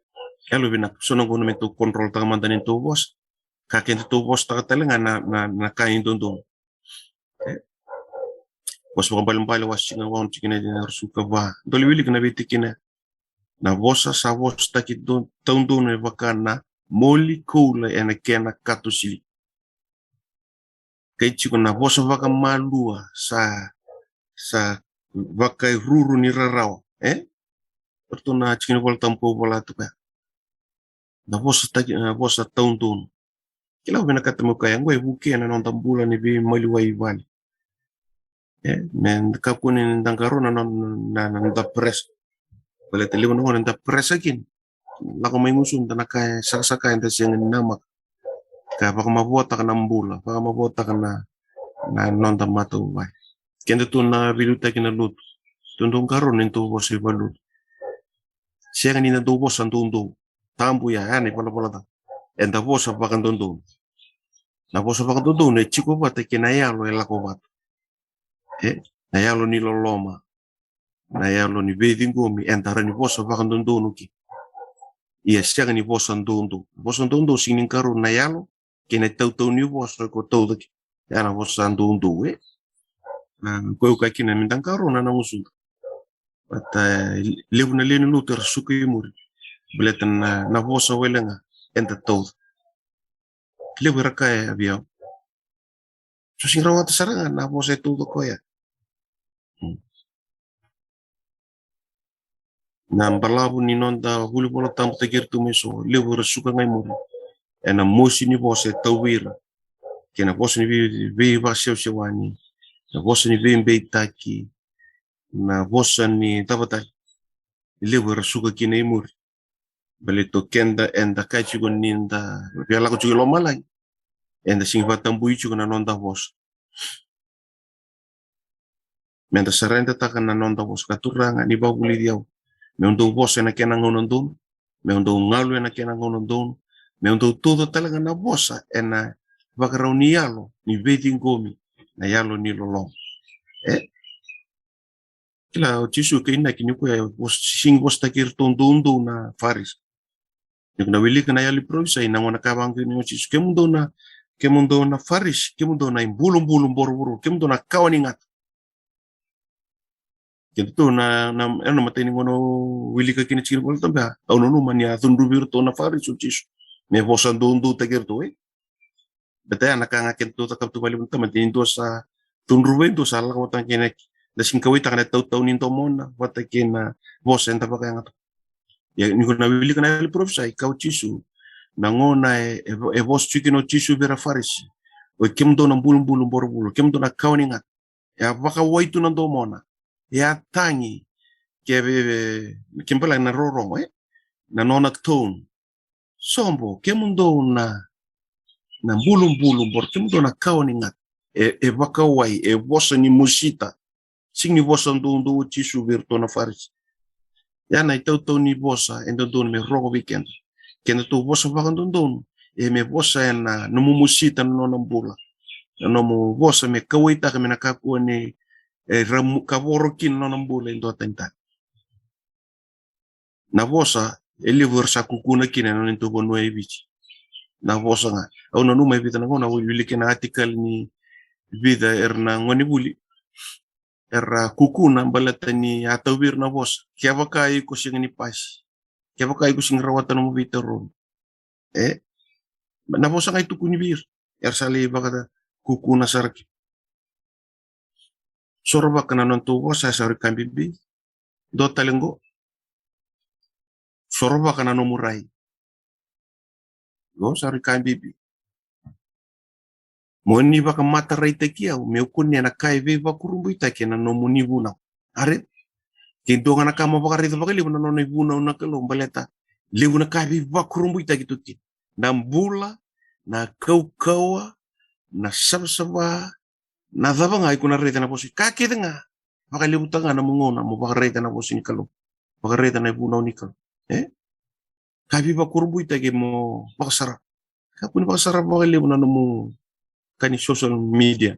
yalovinaka, so na gauna me tou control taka mada na nodatou vosa. Ka keda tou vosa taka tale ga na, na, na ka e dodonu. E, Vosa Vakaibalebale wase tinikalima, tikina e ruasagavulu ka va. Dou lai wilika na veitikina. Na vosa sa vosataki do-, taudonu e vaka na moli koula ena kena kato sili. Kaya tiko na vosa vakamalua sa, sa vakairuru ni rarawa. E? Ratou na tikina ni Vola Tabu kau vola tu kaya. Na vosa taki, na vosa taudonu. Kila vinakata meu kaya, qo e vukea na noda bula ni veimaliwai vale. E, me kakua ni da qarauna na, na, na, na noda pressure. Baleta levu na gauna da pressure kina. Lako mai gusu da na kaya sakasaka eda sega ni namaka. Ka vakamavoataka na bula, vakamavoataka na, na noda matavuvale. Keda tu na veiliutaki na lotu. Tou dau qarauna ni tou vosa i valenilotu. Sega ni da dau vosa doudou. Tabu ya, ya na ivalavala ca. Eda vosa vakadodonu. Na vosa vakadodonu e tiko vata kei na yalo e lako vata. E, na yalo ni loloma. Na yalo ni veiciqomi, eda rawa ni vosa vakadodonu kina. Ia sega ni vosa doudou. Vosa doudou sega ni qarauna na yalo, kei na itautau ni vosa ko tauca kina. Ya na vosa doudou, e. A, ko e au kaya kina me da qarauna na gusuda. Baleta, e, levu na lewe ni lotu era suka i muri. Baleta na, na vosa wale ga eda tauca. Levu era kaya vei au. Sa sega ni rawata sara ga na vosa e tauca koya. Hmm. Na balavu ni noda vuli Vola Tabu taki iratou mai so, levu era suka ga i muri. Ena mosi ni vosa e tauvi ira. Kei na vosa ni vei-, veivakasewasewa ni, na vosa ni veibeitaki, na vosa ni cava tale. Levu era suka kina i muri. Baleta o keda eda kaya tiko ni da via lako tiko i lomalagi. Eda sega ni vakatabui tiko na noda vosa. Me da saraitaka na noda vosa ka Turaga ni vakavulici au. Meu dau vosa ena kena gauna donu. Meu dau galu ena kena gauna donu. Meu dau tauca tale ga na vosa ena ivakarau ni yalo, ni veiciqomi, na yalo ni loloma. E? Kila o Jisu kei na kini koya, e, vosa, sega ni vosataki iratou doudou na Farisi. Ni ko na wilika na yalo ni parofisai, na gauna ka vaqo ni o Jisu, kemudou na, kemudou na Farisi, kemudou na ibulubulu borovoro, kemudou na kawa ni gata. Keda tu na, na, ena matai ni gauna au wilika kina tiko na Vola Tabu, au nanuma ni a cudruvi iratou na Farisi o Jisu. Me vosa doudoutaki iratou, e? Baleta ya na ka ga keda tou cakava tu vakalevu na tamata, ni dua sa cudruva e dua sa lako vata kei na, na sega ni kauwaitaka na itautau ni domona vata kei na vosa eda vakayagataka. Ia ni ko na wilika na yalo ni parofisai, kaya o Jisu, na gauna e, e, e vosa tiko kina o Jisu vei ira Farisi. Oi kemudou na bulubulu borovoro, kemudou na kawa ni gata. E a vakawai tu na domona. E a tagi. Ke, ke bala na rorogo, e? Na nona tone. Sobo, kemudou na, na bulubulu borovoro, kemudou na kawa ni gata. E, e vakawai, e vosa ni mosita. Sega ni vosa doudou o Jisu vei iratou na Farisi. Ya na itautau ni vosa e dodonu me rogo vei keda. Keda tou vosa vakadodonu, e me vosa ena nomu mosita na nona bula. Na nomu vosa me kauwaitaka me na kakua ni, e, ramu, kavoro kina na nona bula e dua tani tani. Na vosa, e levu era sa kukuna kina ena neitou vanua e Viti. Na vosa ga. Au nanuma e vica na gauna au wilika na article ni vica era na gonevuli. Era kukuna baleta ni a tauvi ira na vosa. Kevaka iko sega ni pasi. Kevaka iko sega ni rawata nomu veitarogi. E? Na vosa ga e tukuni vei ira. Era sa lai vakakukuna sara kina. Sorovaka na nodatou vosa, sa rui ka bibi. Dua tale qo. Sorovaka na nomu rai. Qo sa rui ka bibi. Mo ni vakamataraitaki au, meu kunea na ka e veivakurabuitaki ena nomuni vunau. A raica? Ke dua ga na ka mo vakaraica vakalevu na nona ivunau na Kalou, baleta levu na ka e veivakurabuitaki tu kina. Na bula, na kaukauwa, na savasava, na cava ga iko na raica na vosa. Ka kece ga, vakalevutaka ga na nomu gauna mo vakaraica na vosa ni Kalou. Vakaraica na ivunau ni Kalou. E? Ka veivakurabuitaki mo vakasara. Kakua ni vakasara vakalevu na nomu ka ni social media.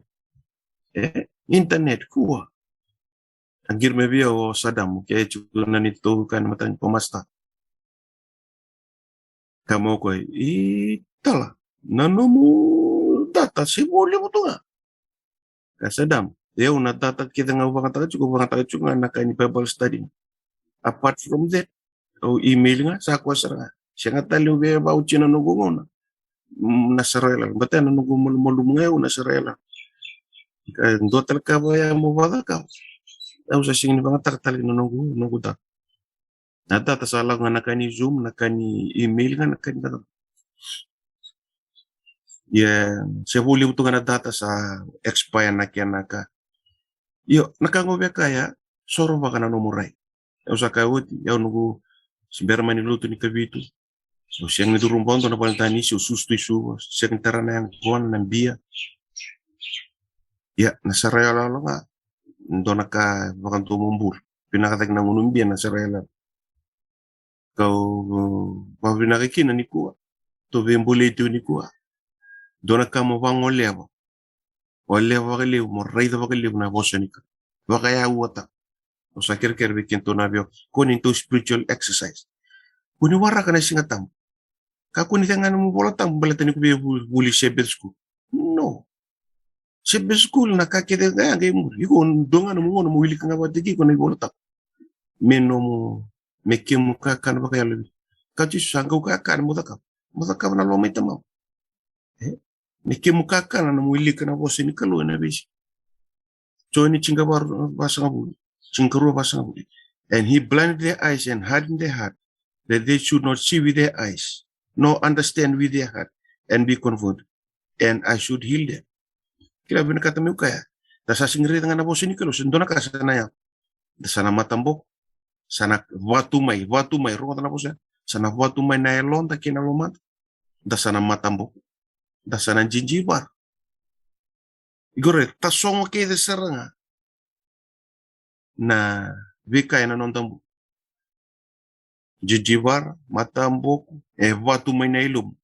E? Internet, kua. A qiri mai vei au o Saddam, ke e tiko na neitou ka ni matani ko master. Kaya mai o koya, i tala, na nomu data se vo levu tu ga. Kaya Saddam, Au na data kece ga au vagataka tiko, au vagataka tiko ga na ka ni Bible study. Apart from that, au email ga, sa koya sara ga. Sega tale au via vauci na noqu gauna. Mm, na sara yala. Bata na noqu malumalumu ga au na sara yala. Ka dua tale ka vaya mo vacakava. Au sa sega ni vagataka tale na noqu, noqu data. Na data sa lako ga na ka ni Zoom, na ka ni email ga, na ka ni data. Ia, se voli vutu ga na data sa expire na kena ka. Io, na ka qo via kaya, soro vaka na nomu rai. Au sa kaya oti, au noqu se bera mai ni lotu ni Kavitu. Au sega ni curu bodo na vale danisi, au susu tu i Suva, sega ni tara na yaqona na bia. Ia, na sara yaloyalo ga, dua na ka vakadomobula. Vinaka cake na gunu bia na sara yaloyalo. Kau vakavinaka kina nikua. Tou veibolei tiko nikua. Dua na ka mo vagoleva. Goleva vakalevu, mo raica vakalevu na vosa ni Kalou. Vakayauataka. Au sa kerekere vei kedatou na veiwekani, kua ni dau spiritual exercise. Kua ni waraka na Siga Tabu. Kakua ni cega na nomu iVola Tabu baleta ni ko via vu-, vuli Sabbath school. No. Sabbath school na ka kece ga ya qai muri. Iko dua ga nomu gauna mo wilika ga vata kei iko na iVola Tabu. Me nomu, me kemu kakana vakayalo vei. Ka Jisu sa qai kakana mo cakava. Mo cakava na loma i Tamamu. E? Me kemu kakana na nomu wilika na vosa ni Kalou ena veisiga. Joni tinikarua vasagavulu, tinikarua vasagavulu. And he blinded their eyes and hardened their heart, that they should not see with their eyes, nor understand with their heart, and be converted, and I should heal them. Kila vinakata meu kaya. Da sa sega ni raica ga na vosa ni Kalou, se dua na ka sa na yaco. Da sa na mataboko, sa na vatu mai, vatu mai, rogoca na vosa, sa na vatu mai na yaloda kei na lomada. Da sa na mataboko, da sa na jijivara. Iko raica, tasogo kece sara ga na veika ena noda bula. Jijivara, mataboko, e vatu mai na yalomu.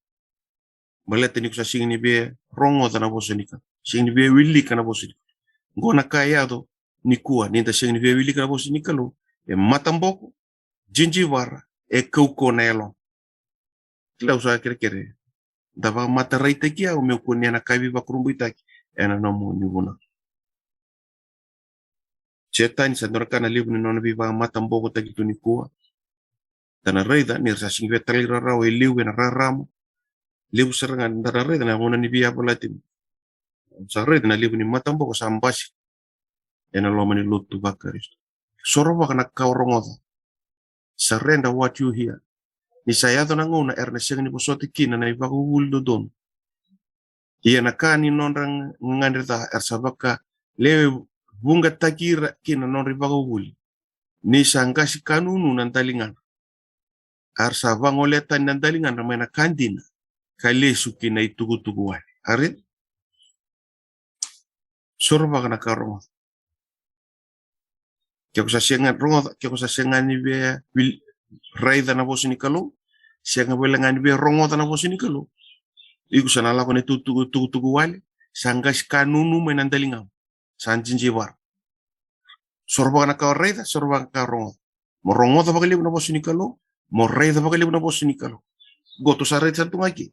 Baleta ni ko sa sega ni via rogoca na vosa ni Kalou. Sega ni via wilika na vosa ni Kalou. Qo na ka e yaco nikua, ni da sega ni via wilika na vosa ni Kalou. E mataboko, jijivara, e kaukauwa na yalo. Kila au sa kerekere. Da vakamataraitaki au meu kunea na ka veivakurabuitaki ena nomuni vunau. Setani sa dua na ka na levu ni nona veivakamatabokotaki tu nikua. Da na raica ni ra sa sega ni via talairawarawa e liu ena rarama. Levu sara ga da na raica na gauna ni veiyavalati. Sa raica na levu ni mataboko sa basika ena loma ni lotu vaKarisito. Sorovaka na ka o rogoca. Surrender what you hear. Ni sa yaco na gauna era na sega ni vosota kina na ivakavuvuli dodonu. Ia na ka ni nodra gagadre ca era sa vakalewe vuqataki ira kina na nodra ivakavuvuli. Ni sa qasi ka nunu na daligadra. Era sa vagolea tani na daligadra mai na ka dina ka lesu ki na itukutuku wale. Ari? Sorovaka na ka rogoca. Ke ko sa sega rogoca, ke ko sa sega ni via wil-, raica na vosa ni Kalou, sega wale ga ni via rogoca na vosa ni Kalou. Iko sa na lako na itukutuku wale, sa qasi ka nunu mai na daligamu. Sa jijivara. Sorovaka na ka raica, sorovaka na ka rogoca. Mo rogoca vakalevu na vosa ni Kalou, mo raica vakalevu na vosa ni Kalou. Qo tou sa raica tu ga ke.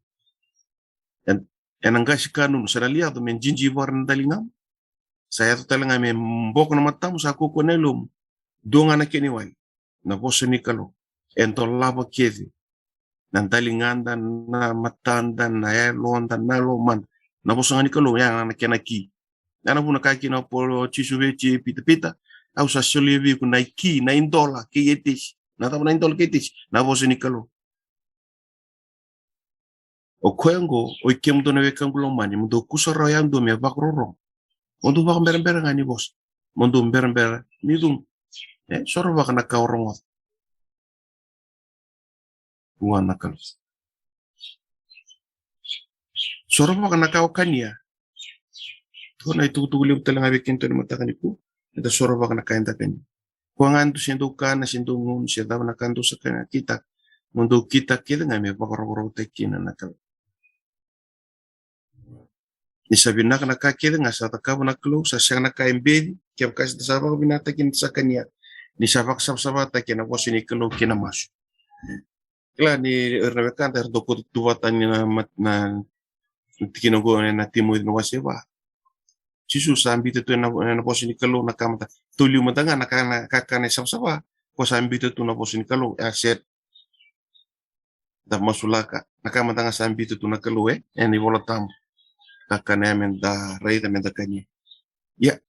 Ena qasi ka nunu, sa na lai yaco me jijivara na daligamu. Sa yaco tale ga me boko na matamu, sa kaukauwa na yalomu. Dua ga na kena iwali. Na vosa ni Kalou. E dolava kece. Na daligada, na matada, na yaloda, na lomada. Na vosa ga ni Kalou, ya na kena ki. Ya na vuna kaya kina o Paula, o Jisu vei Pita, Pita, au sa solia vei iko na ki, na idola kei Etesi. Na cava na idola kei Etesi? Na vosa ni Kalou. O koya oqo, oi kemudou na wekaqu lomani, mo dou kusarawa yadua me vakarorogo. Mo dou vakaberabera ga ni vosa. Mo dou berabera ni cudru. E, sorovaka na ka o rogoca. Vua na Kalou. Sorovaka na ka o kania. Tou na itukutuku levu tale ga vei kemudou ni mataka nikua. Eda sorovaka na ka eda kania. Koya ga dou se dou kana, se dou gunu, se cava na ka dou sa kania, kitaka. Mo dou kitaka kece ga me vakarokorokotaki kina na Kalou. Ni sa vinaka na ka kece ga sa cakava na Kalou, sa sega na ka e beci, kevaka sa vakavinakataki ni sa kania, ni sa vakasavasavataki ena vosa ni Kalou kei na masu. Kila ni ira na wekada era dau kauta tu vata ni na mat-, na tikina oqo ena Timoci na wase va. Jisu sa biuta tu ena, ena vosa ni Kalou na ka mada. Toliu mada ga na ka, na kakana e savasava, ko sa biuta tu na vosa ni Kalou, e a set. Da masulaka, na ka mada ga sa biuta tu na Kalou, e, ena iVola Tabu. Kakana ya meda raica, meda kania. Ia,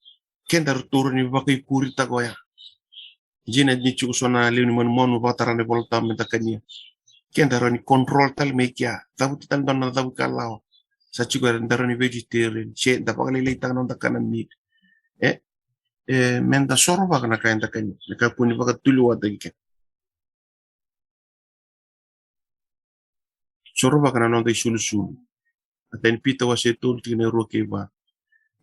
keda ratou rawa ni vakaikuritaka oya. Dina ni tiko so na lewe ni manumanu vakatara na iVola Tabu meda kania. Keda rawa ni control tale mai kea. Cavuta tale dua na cavu ka lawa. Sa tiko eda rawa ni vegetarian. Se da vakalailaitaka na noda kana meat. E, e, meda sorovaka na ka eda kania. Me kakua ni vakatulewa taki keda. Sorovaka na noda isulusulu. Matai ni Pita wase tolu tikina e rua kei va.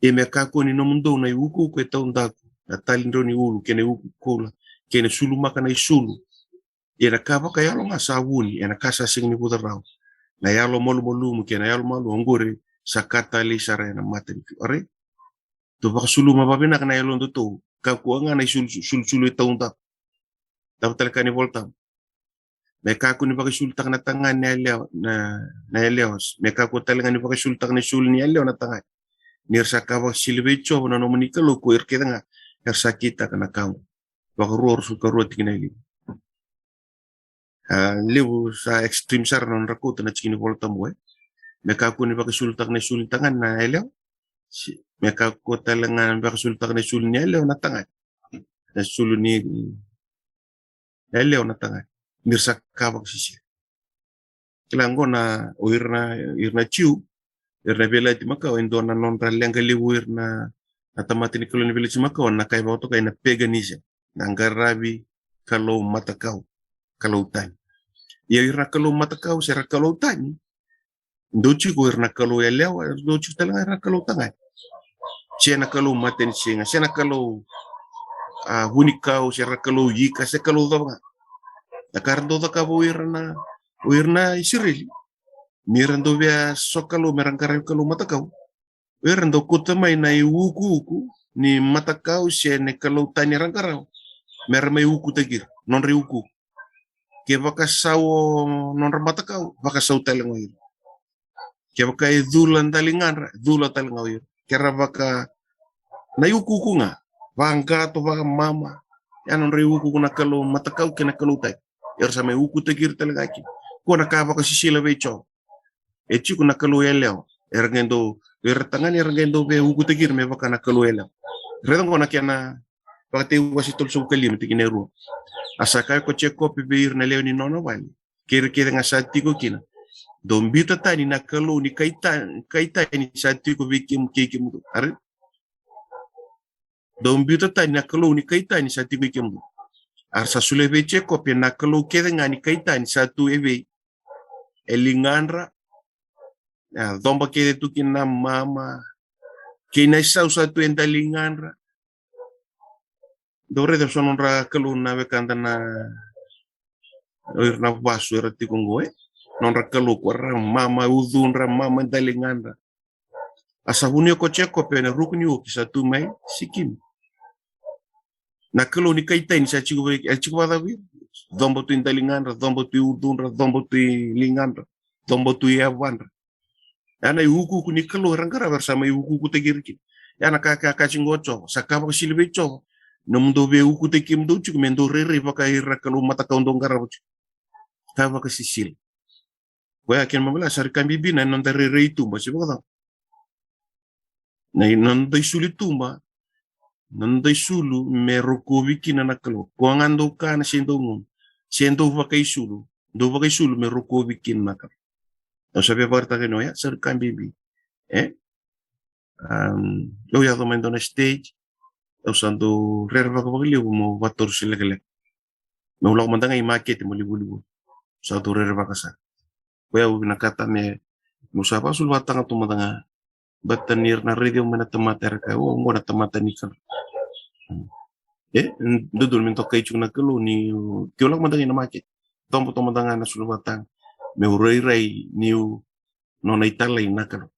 Ia me kakua ni nomudou na iukuuku e taudaku, na talidrau ni ulu, kei na iukuuku koula, kei na sulumaka na isulu. Ia na ka vakayalo ga sa vuni ena ka sa sega ni vuca rawa. Na yalo malumalumu kei na yalo malua, oqori sa ka talei sara ena mata ni Kalou. Ari? Tou vakasuluma vakavinaka na yalodatou. Kakua ga na isulu, sulusulu e taudaku. Cava tale ka ni Vola Tabu? Me kakua ni vakaisulutaka na tagane na yalewa, na, na yalewa. Me kakua tale ga ni vakaisulutaka na isulu ni yalewa na tagane. Ni ra sa ka vakasisila vei Jiova na nomuni Kalou ko ira kece ga era sa kitaka na ka oqo. Vakarua ruasagavulu ka rua tikina e lima. A, levu sa extreme sara na nodra kauta na tiki ni Vola Tabu, e. Me kakua ni vakaisulutaka na isulu ni tagane na yalewa. Se, me kakua tale ga ni vakaisulutaka na isulu ni yalewa na tagane. Na isulu ni yalewa na tagane. Ni ra sa ka vakasisila. Kila qo na, o ira na, ira na Jiu, ira na Veiyalayalati Makawa, e dua na nodra leqa levu o ira na, na tamata ni Kalou ni Veiyalayalati Makawa, na ka e vakatokai na paganism, na qaravi kalou matakau, kalou tani. Ia ira na kalou matakau se ra kalou tani, dau tiko ira na kalou yalewa, dau tiko tale ga ira na kalou tagane. Se na kalou matanisiga, se na kalou, a, vunikau, se ra kalou ika, se kalou cava ga. Na ka ra dau cakava o ira na, o ira na Isireli. Ni ra dau via sokalou me ra qaravi kalou matakau. O ira dau kauta mai na iukuuku ni matakau se na kalou tani era qaravi. Me ra mai ukutaki ira, nodra iukuuku. Ke vakasau o nodra matakau, vakasau tale ga o ira. Kevaka e cula daligadra, cula tale ga o ira. Ke ra vaka na iukuuku ga, vakaqato, vakamama. Ia nodra iukuuku na kalou matakau kei na kalou tani. Era sa mai ukutaki ira tale ga kina. Ko na ka vakasisila vei Jiova. E tiko na kalou yalewa. Era qai dau, era tagane era qai dau via ukutaki ira me vaka na kalou yalewa. Raica qo na kena Vakatekivu wase tolusagavulu ka lima tikina e rua. A sa kaya ko Jekope vei ira na lewe ni nona vale, kei ira kece ga sa tiko kina, dou biuta tani na kalou ni kai ta-, kai tani sa tiko vei kemu-, kei kemudou. Ari? Dou biuta tani na kalou ni kai tani sa tiko vei kemudou. A ra sa solia vei Jekope na kalou kece ga ni kai tani sa tu e vei? E ligadra. A, coba kece tu kina na mama. Kei na isau sa tu e daligadra. Dou raica so nodra kalou na wekada na, o ira na vasu era tiko qo, e. Nodra kalou ko ra mama, ucudra, mama, daligadra. A sa vunia ko Jekope ena ruku ni oki sa tu mai Sikimi. Na kalou ni kai tani sa tiko vei, e tiko vakacava vei ira? Coba tu i daligadra, coba tu i ucudra, coba tu i ligadra, coba tu i yavadra. Ia na iukuuku ni kalou era qarava era sa mai ukuukutaki ira kina. Ia na ka, ka, ka tiko qo o Jiova, sa ka vakasisila vei Jiova. Nomudou veiukutaki kemudou tiko me dou rairai vaka ira na kalou matakau dou qarava tiko. Ka vakasisila. Koya kena ibalebale sa rui ka bibi na noda rairai tuba, se vakacava? Na i-, noda isulu i tuba, noda isulu me rokovi kina na Kalou. Koya ga dou kana se dou gunu, se dou vakaisulu, dou vakaisulu me rokovi kina na Kalou. Au sa via vakaraitaka ni oya sa rui ka bibi. E? Am, au yaco mai dua na stage, au sa dau rerevaka vakalevu meu vakatorocake lekaleka. Meu lako mada ga i makete meu lai volivoli. Sa dau rerevaka sara. Koya au vinakata me, meu sa vakasuluvakataka tu mada ga. Baleta ni ra na raici au mai na tamata era kaya, o, oqo na tamata ni Kalou. E, dodonu me dokai tiko na Kalou ni, ke au lako mada ga i na makete. Coba tu mada ga na suluvakataka. Meu rairai niu nona italai na Kalou.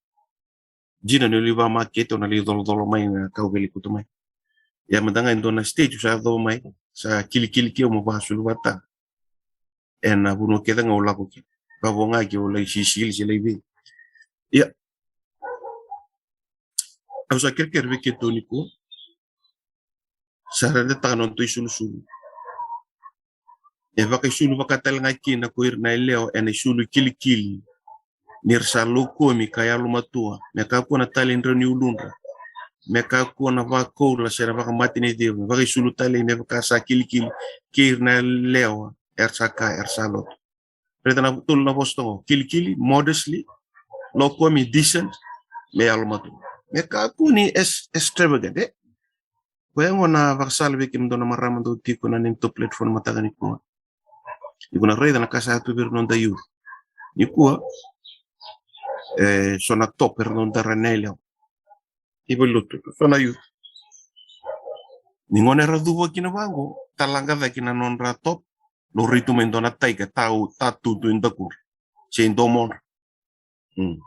Dina niu lai vakamakete, au na lai colocolo mai na ka au via lai kauta mai. Ia mada ga e dua na stage au sa yaco mai, sa kilikili keu meu vakasuluvata. Ena vanua kece ga au lako kina. Vakavo ga keu lai sisili se lai vei. Ia. Au sa kerekere vei keitou nikua. Sa raica taka na nodatou isulusulu. E vakaisulu vaka tale ga kina ko ira na yalewa ena isulu kilikili. Ni ra sa lokomi ka yalomatua, me kakua na taledrau ni uludra, me kakua na vakakoula se na vakamateniciva, me vakaisulu tale me vaka sa kilikili kei ira na yalewa era sa ka era sa lotu. Raica na tolu na vosa toka: kilikili, modestly; lokomi, decent; me yalomatua. Me kakua ni ex-, extravagant, e? Koya gona vakasala vei kemudou na marama dou tiko na neitou platform mataka nikua. Iko na raica na ka sa tu vei ira noda youth nikua. E so na top era dau dara na yalewa i valenilotu, so na youth. Ni gauna era cuva kina vaqo, talaqa cake na nodra top, laurai tu mai dua na tiger, tau, tatu tu e dakudra se i domodra. Mm.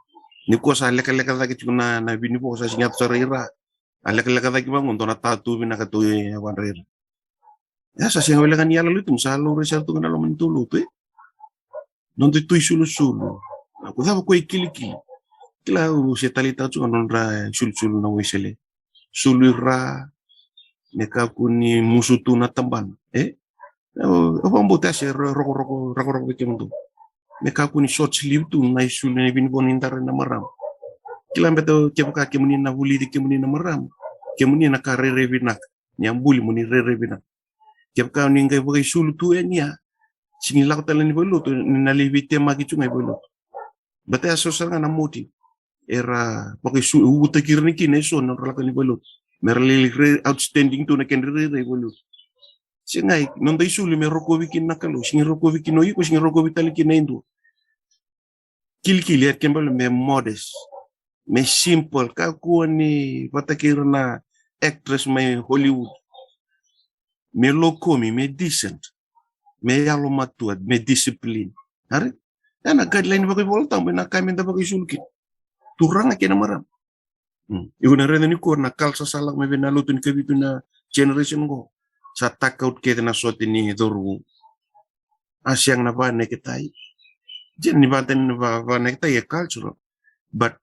Nikua sa lekaleka cake tiko na, na vinivo, sa sega ni yaco sara i ra. A lekaleka cake vaqo, dua na tatu vinaka tu e yavadra i ra. Ia sa sega wale ga ni yalo lotu, sa laurai sara tu ga na loma ni tou lotu, e? Nodatou isulusulu. Ko cava ko e kilikili? Kila, au se taleitaka tu ga nodra isulusulu na Wesele. Sulu i ra, me kakua ni musu tu na tabana, e? Au, au vakabauta se ro-, rokoroko, rokoroko vei kemudou. Me kakua ni short sleeve tu na isulu, na vinivo ni dara na marama. Kila, beta kevaka kemuni na vulici kemuni na marama, kemuni na ka rairai vinaka. Ni a buli mo ni rairai vinaka. Kevaka ni qai vakaisulu tu yani, ia sega ni lako tale ni valenilotu, ni na lai veitemaki tu ga i valenilotu. Beta ya so sara ga na moti era vakaisulu, uvutaki ira ni kina e so na nodra lako ni valenilotu, me ra lai rairai outstanding tu na kedra rairai valenilotu. Sega, noda isulu me rokovi kina na Kalou, sega ni rokovi kina o iko, sega ni rokovi tale kina e dua. Kilikili, e kena ibalebale me modest, me simple, kakua ni vata kei ira na actress mai Hollywood. Me lokomi, me decent, me yalomatua, me discipline. Ari? Ya na guideline vakaivolatabu, na ka me da vakaisulu kina, turaga kei na marama. Mm. Iko na raica nikua na culture sa lako mai vei na lotu ni kavitu na generation qo. Sa take out kece na sote ni cauravou. A sega na vaneketai. Jeni ni vata ni va-, vaneketai e cultural. But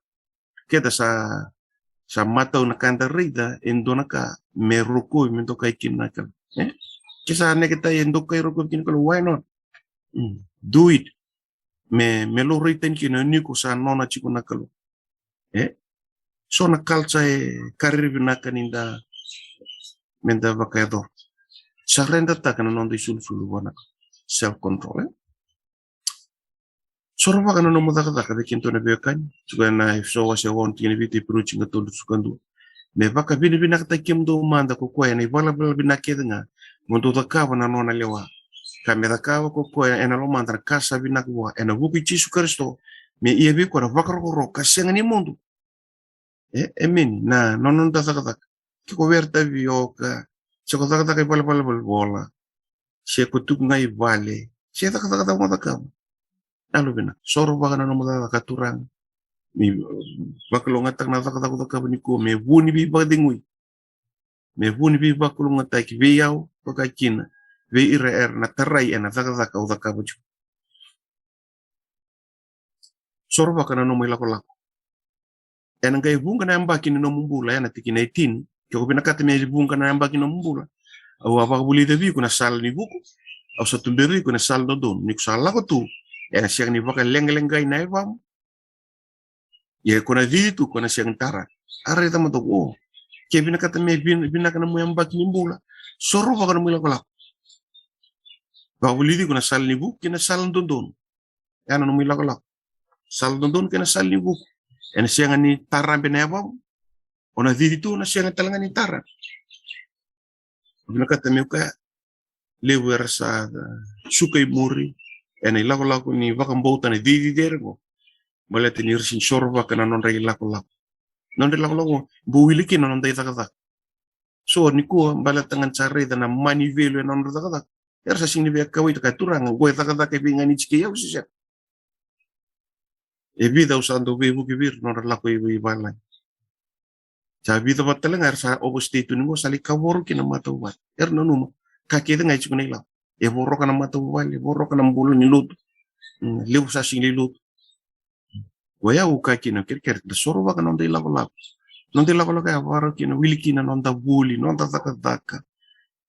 keda sa, sa matau na ka da raica e dua na ka me rokovi, me dokai kina na Kalou. E? Ke sa neketai e dokai, rokovi kina na Kalou, why not? Mm. Do it. Me, me laurai tani kina ni ko sa nona tiko na Kalou. E? So na culture e kari vinaka ni da, me da vakayacora. Sa raica taka na noda isulusulu vua na Kalou. Self control, e? Sorovaka na nomu cakacaka vei kemudou na veiwekani. Tiko ena Efeso wase ono, tikina vitu, Iperiu tiko tolu, tikina dua. Me vakavinavinakataki kemudou mada ko koya ena ivalavala vinaka kece ga, mo dou cakava na nona lewa. Ka me cakava ko koya ena lomada na ka sa vinaka vua, ena vuku i Jisu Karisito, me ia vei koya na vakarokoroko ka sega ni mudu. E, emeni. Na, na noda cakacaka. Ke ko wereta vioka, se ko cakacaka i valavala valenivola, se ko tuku ga i vale, se cakacaka cava mo cakava. Yalo vinaka, sorovaka na nomu cakacaka, turaga. Ni vakalougatataka na cakacaka o cakava nikua, me vu ni veivakacegui, me vu ni veivakalougatataki vei au, vaka kina vei ira era na tarai ena cakacaka o cakava tiko. Sorovaka na nomu ilakolako. Ena qai vuqa na yabaki ni nomu bula, ena tikina eighteen. Ke ko vinakata me vuqa na yabaki ni nomu bula, au a vakavulica vei iko na sala ni vuku, au sa tuberi iko ena sala dodonu. Ni ko sa lako tu, ena sega ni vakaleqaleqai na yavamu. Ia ko na cici tu, ko na sega ni tara. A raica mada qo. Ke vinakata me vin-, vinaka na nomu yabaki ni bula, sorovaka na nomu ilakolako. Vakavulici iko na sala ni vuku kei na sala dodonu. Ya na nomu ilakolako. Sala dodonu kei na sala ni vuku. Ena sega ni tarabe na yavamu. O na cici tu, na sega tale ga ni tara. Vinakata meu kaya, levu era sa, uh, suka i muri ena ilakolako ni vakabauta, na cici cecere qo. Baleta ni ra sega ni sorovaka na nodra ilakolako. Nodra ilakolako, bau wili kina na noda icakacaka. So nikua, baleta ga ni sa raica na mani velu ena nodra cakacaka, era sa sega ni via kauwaitaka, turaga, qo e cakacaka vei Ganiti kei au se sega? E vica au sa dau veivuke vei ira nodra lako i, i valagi. Sa vica vata tale ga era sa overstay tu ni qo, sa lai kavoro kina matavuvale. Era nanuma ka kece ga e tiko na ilavo. E voroka na matavuvale, e voroka na bula ni lotu. Mm, levu sa sega ni lotu. Koya au kaya kina, kerekere, da sorovaka na noda ilakolako. noda ilakolako ya vakarau kina, wili kina noda vuli, noda cakacaka.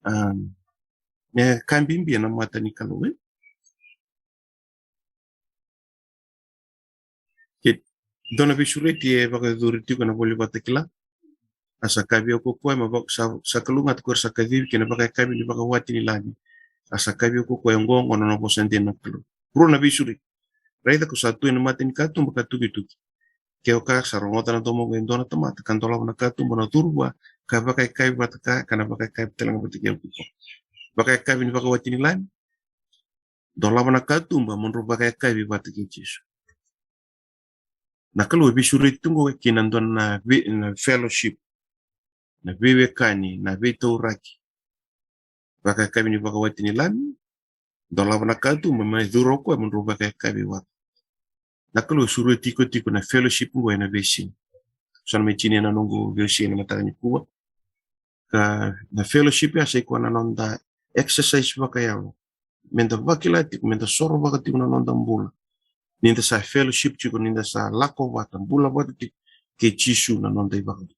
A, me ka bibi ena mata ni Kalou, e? Ke dua na veisureti e vakayacori tiko ena ivola Vakatakila. A sa kaya vei au ko koya, ma vaka, sa, sa kalougata ko ira sa kacivi ki na vakayakavi ni vakawati ni Lami. A sa kaya vei au ko koya, oqo, oqo na nona vosa dina na Kalou. Rua na veisureti. Raica ko sa tu ena mata ni katuba ka tukituki. Ke o ka sa rogoca na domoqu e dua na tamata, ka dolava na katuba, na curu vua, ka vakayakavi vata kaya, ka na vakayakavi talega vata kei au ko koya. Vakayakavi ni vakawati ni Lami. Dolava na katuba mo drau vakayakavi vata kei Jisu. Na Kalou e veisureti tu qo kina dua na vei, na fellowship, na veiwekani, na veitauraki. Vakayakavi ni vakawati ni Lami, dolava na katuba, mai curu o koya mo drau vakayakavi vata. Na Kalou e sureti iko tiko na fellowship qo ena veisiga. Sa na mai tinia na noqu veiwasei ena mataka nikua. Ka na fellowship ya sa ikoya na noda exercise vakayalo. Meda vakila tiko, meda sorovaka tiko na noda bula. Nida sa fellowship tiko, nida sa lako vata, bula vata tiko kei Jisu na noda iVakabula.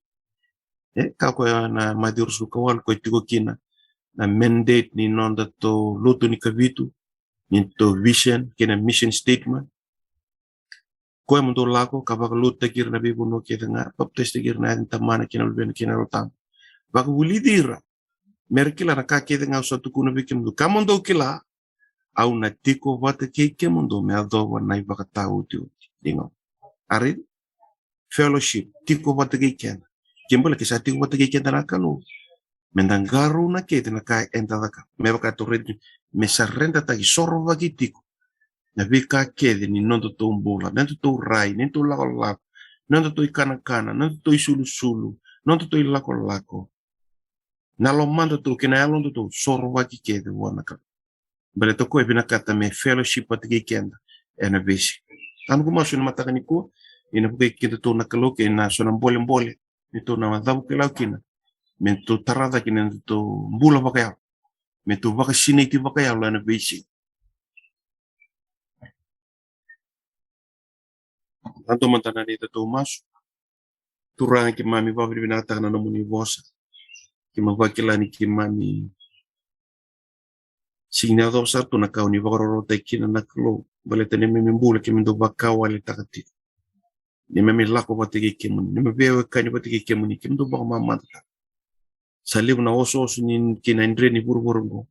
E, ka koya na Maciu ruasagavulu ka walu, koya tiko kina na mandate ni nodatou lotu ni Kavitu, ni nodatou vision, kei na mission statement. Koya mo dou lako, ka vakalotutaki ira na veivanua kece ga, papitaisotaki ira ena yaca ni Tamana kei na Luvena kei na Yalo Tabu. Vakavulici ira, mera kila na ka kece ga au sa tukuna vei kemudou. Ka mo dou kila, au na tiko vata kei kemudou, me yacova na ivakataotioti. Digau. Ari, fellowship, tiko vata kei keda. Ke bale ke sa tiko vata kei keda na Kalou. Meda qarauna kece na ka eda caka. Me vaka tou raica, me sa redataki, sorovaki tiko na veika kece ni nodatou bula, nodatou rai, nodatou lakolako, nodatou ikanakana, nodatou isulusulu, nodatou ilakolako. Na lomadatou kei na yalodatou, sorovaki kece vua na Kalou. Baleta o koya e vinakata me fellowship vata kei keda ena veisiga. Au na qai masu ena mataka nikua, ena vuku i kedatou na Kalou kei na so na bolebole me tou na cavukilau kina, me tou tara cake na nodatou bula vakayalo, me tou vakasinaiti vakayalo ena veisiga. Dua mada na nodatou masu. Turaga, keimami vakavinavinakataka na nomuni vosa. Keimami vakila ni keimami sega ni yacova sara tu na ka o ni vakarorotaki kina na Kalou. Baleta neimami bula keimami dau vakawaletaka tiko. Neimami lako vata kei kemuni, neimami veiwekani vata kei kemuni, keimami dau vakamamadataka. Sa levu na osooso ni kei na dre ni vuravura oqo.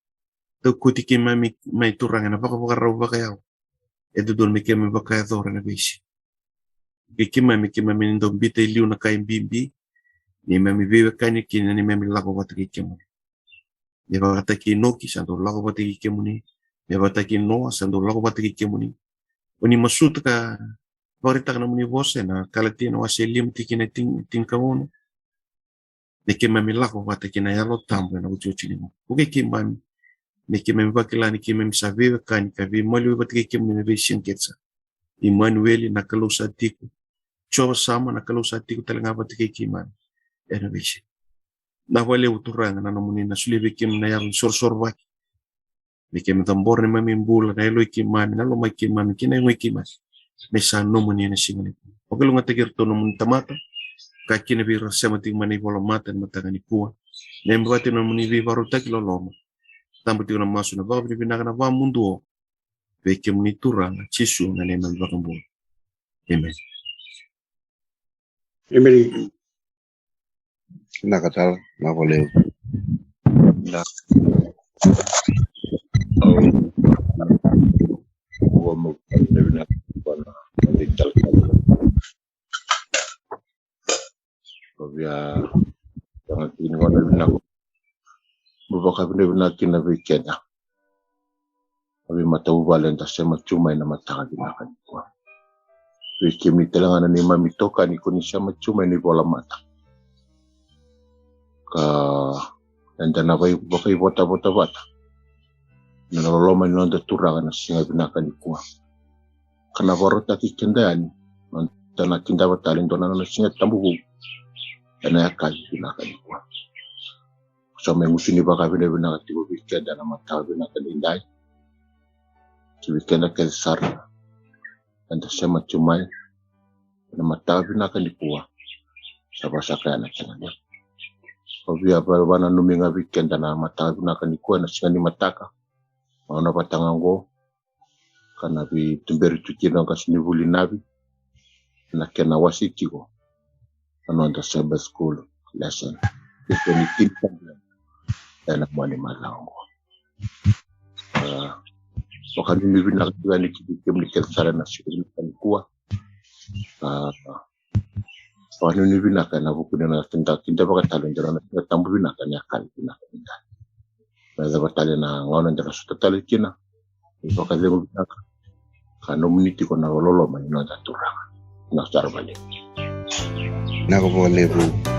Dau kauti keimami mai, Turaga, ena vakavakarau vakayalo e dodonu me keimami vakayacora ena veisiga. Kei keimami, keimami dau biuta e liu na ka e bibi, neimami veiwekani kina, neimami lako vata kei kemuni. Me vakataki Inoki, sa dau lako vata kei kemuni. Me vakataki Noa, sa dau lako vata kei kemuni. O ni masuta ka vakaraitaka na nomuni vosa ena Kalatia na wase lima tikina tini, tinikaono. Me keimami lako vata kei na Yalo Tabu ena otioti ni gauna. Vukei keimami, me keimami vakila ni keimami sa veiwekani ka veimaliwai vata kei kemuni ena veisiga kece sara. Imanueli, na Kalou sa tiko. Jiova Sama, na Kalou sa tiko talega vata kei keimami ena veisiga. Vinaka vakalevu, Turaga, na nomuni na solia vei keimami na yalo ni sorosorovaki. Me keimami cabora neimami bula, na yaloi keimami, na lomai keimami kei na yagoi keimami, me sa nomuni ena siga nikua. Vakalougatataki iratou na nomuni tamata, ka kina vei ira sema tiko mai na ivolamata ena mataka nikua. Neimami vata na nomuni veivakarautaki loloma. Tabu tiko na masu, na vakavinavinaka, na vakamuduo vei kemuni, Turaga Jisu, na neimami iVakabula. Emeni. Emeni. Vinaka tale, vinaka vakalevu. Na, au, au vakavinavinaka vua na noda italatala. Au via, au via vakavinavinaka kina vei keda na veimatavuvale eda sema tu mai ena mataka vinaka nikua. Vei kemuni talega na neimami itokani ko ni sema tu mai ena ivolamata, ka eda na vei, vakaivotavota vata ena loloma ni noda Turaga ena siga vinaka nikua. Ka na vakarautaki keda yani, noda na kidava tale e dua na nona Siga Tabu vou ena yakavi vinaka nikua. Sa mai gusu ni vakavinavinaka tiko vei keda ena mataka vinaka nikua. Ki vei keda kece sara eda sema tu mai ena mataka vinaka nikua. Sa vaka saka ya na kena levu. Au via vakananumi ga vei keda na mataka vinaka nikua, na siga ni mataka. Au na vata ga oqo ka na veituberi tu kina o qasenivuli Navi na kena wasei tiko na noda Sabbath school lesson. Iko ni tini ka bera ena mani macawa oqo. A, vakananumi vinaka tiko yani ki kemuni kece sara na siga vinaka nikua. A, vakananumi vinaka ena vuku ni na kida, kida vakatale ena nona Siga Tabu vinaka ena yakavi vinaka nikua. Me yacova tale na gauna eda na sota tale kina. Ni vakacegu vinaka ka nomuni tiko na loloma ni noda Turaga. Vinaka sara vakalevu. Vinaka vakalevu.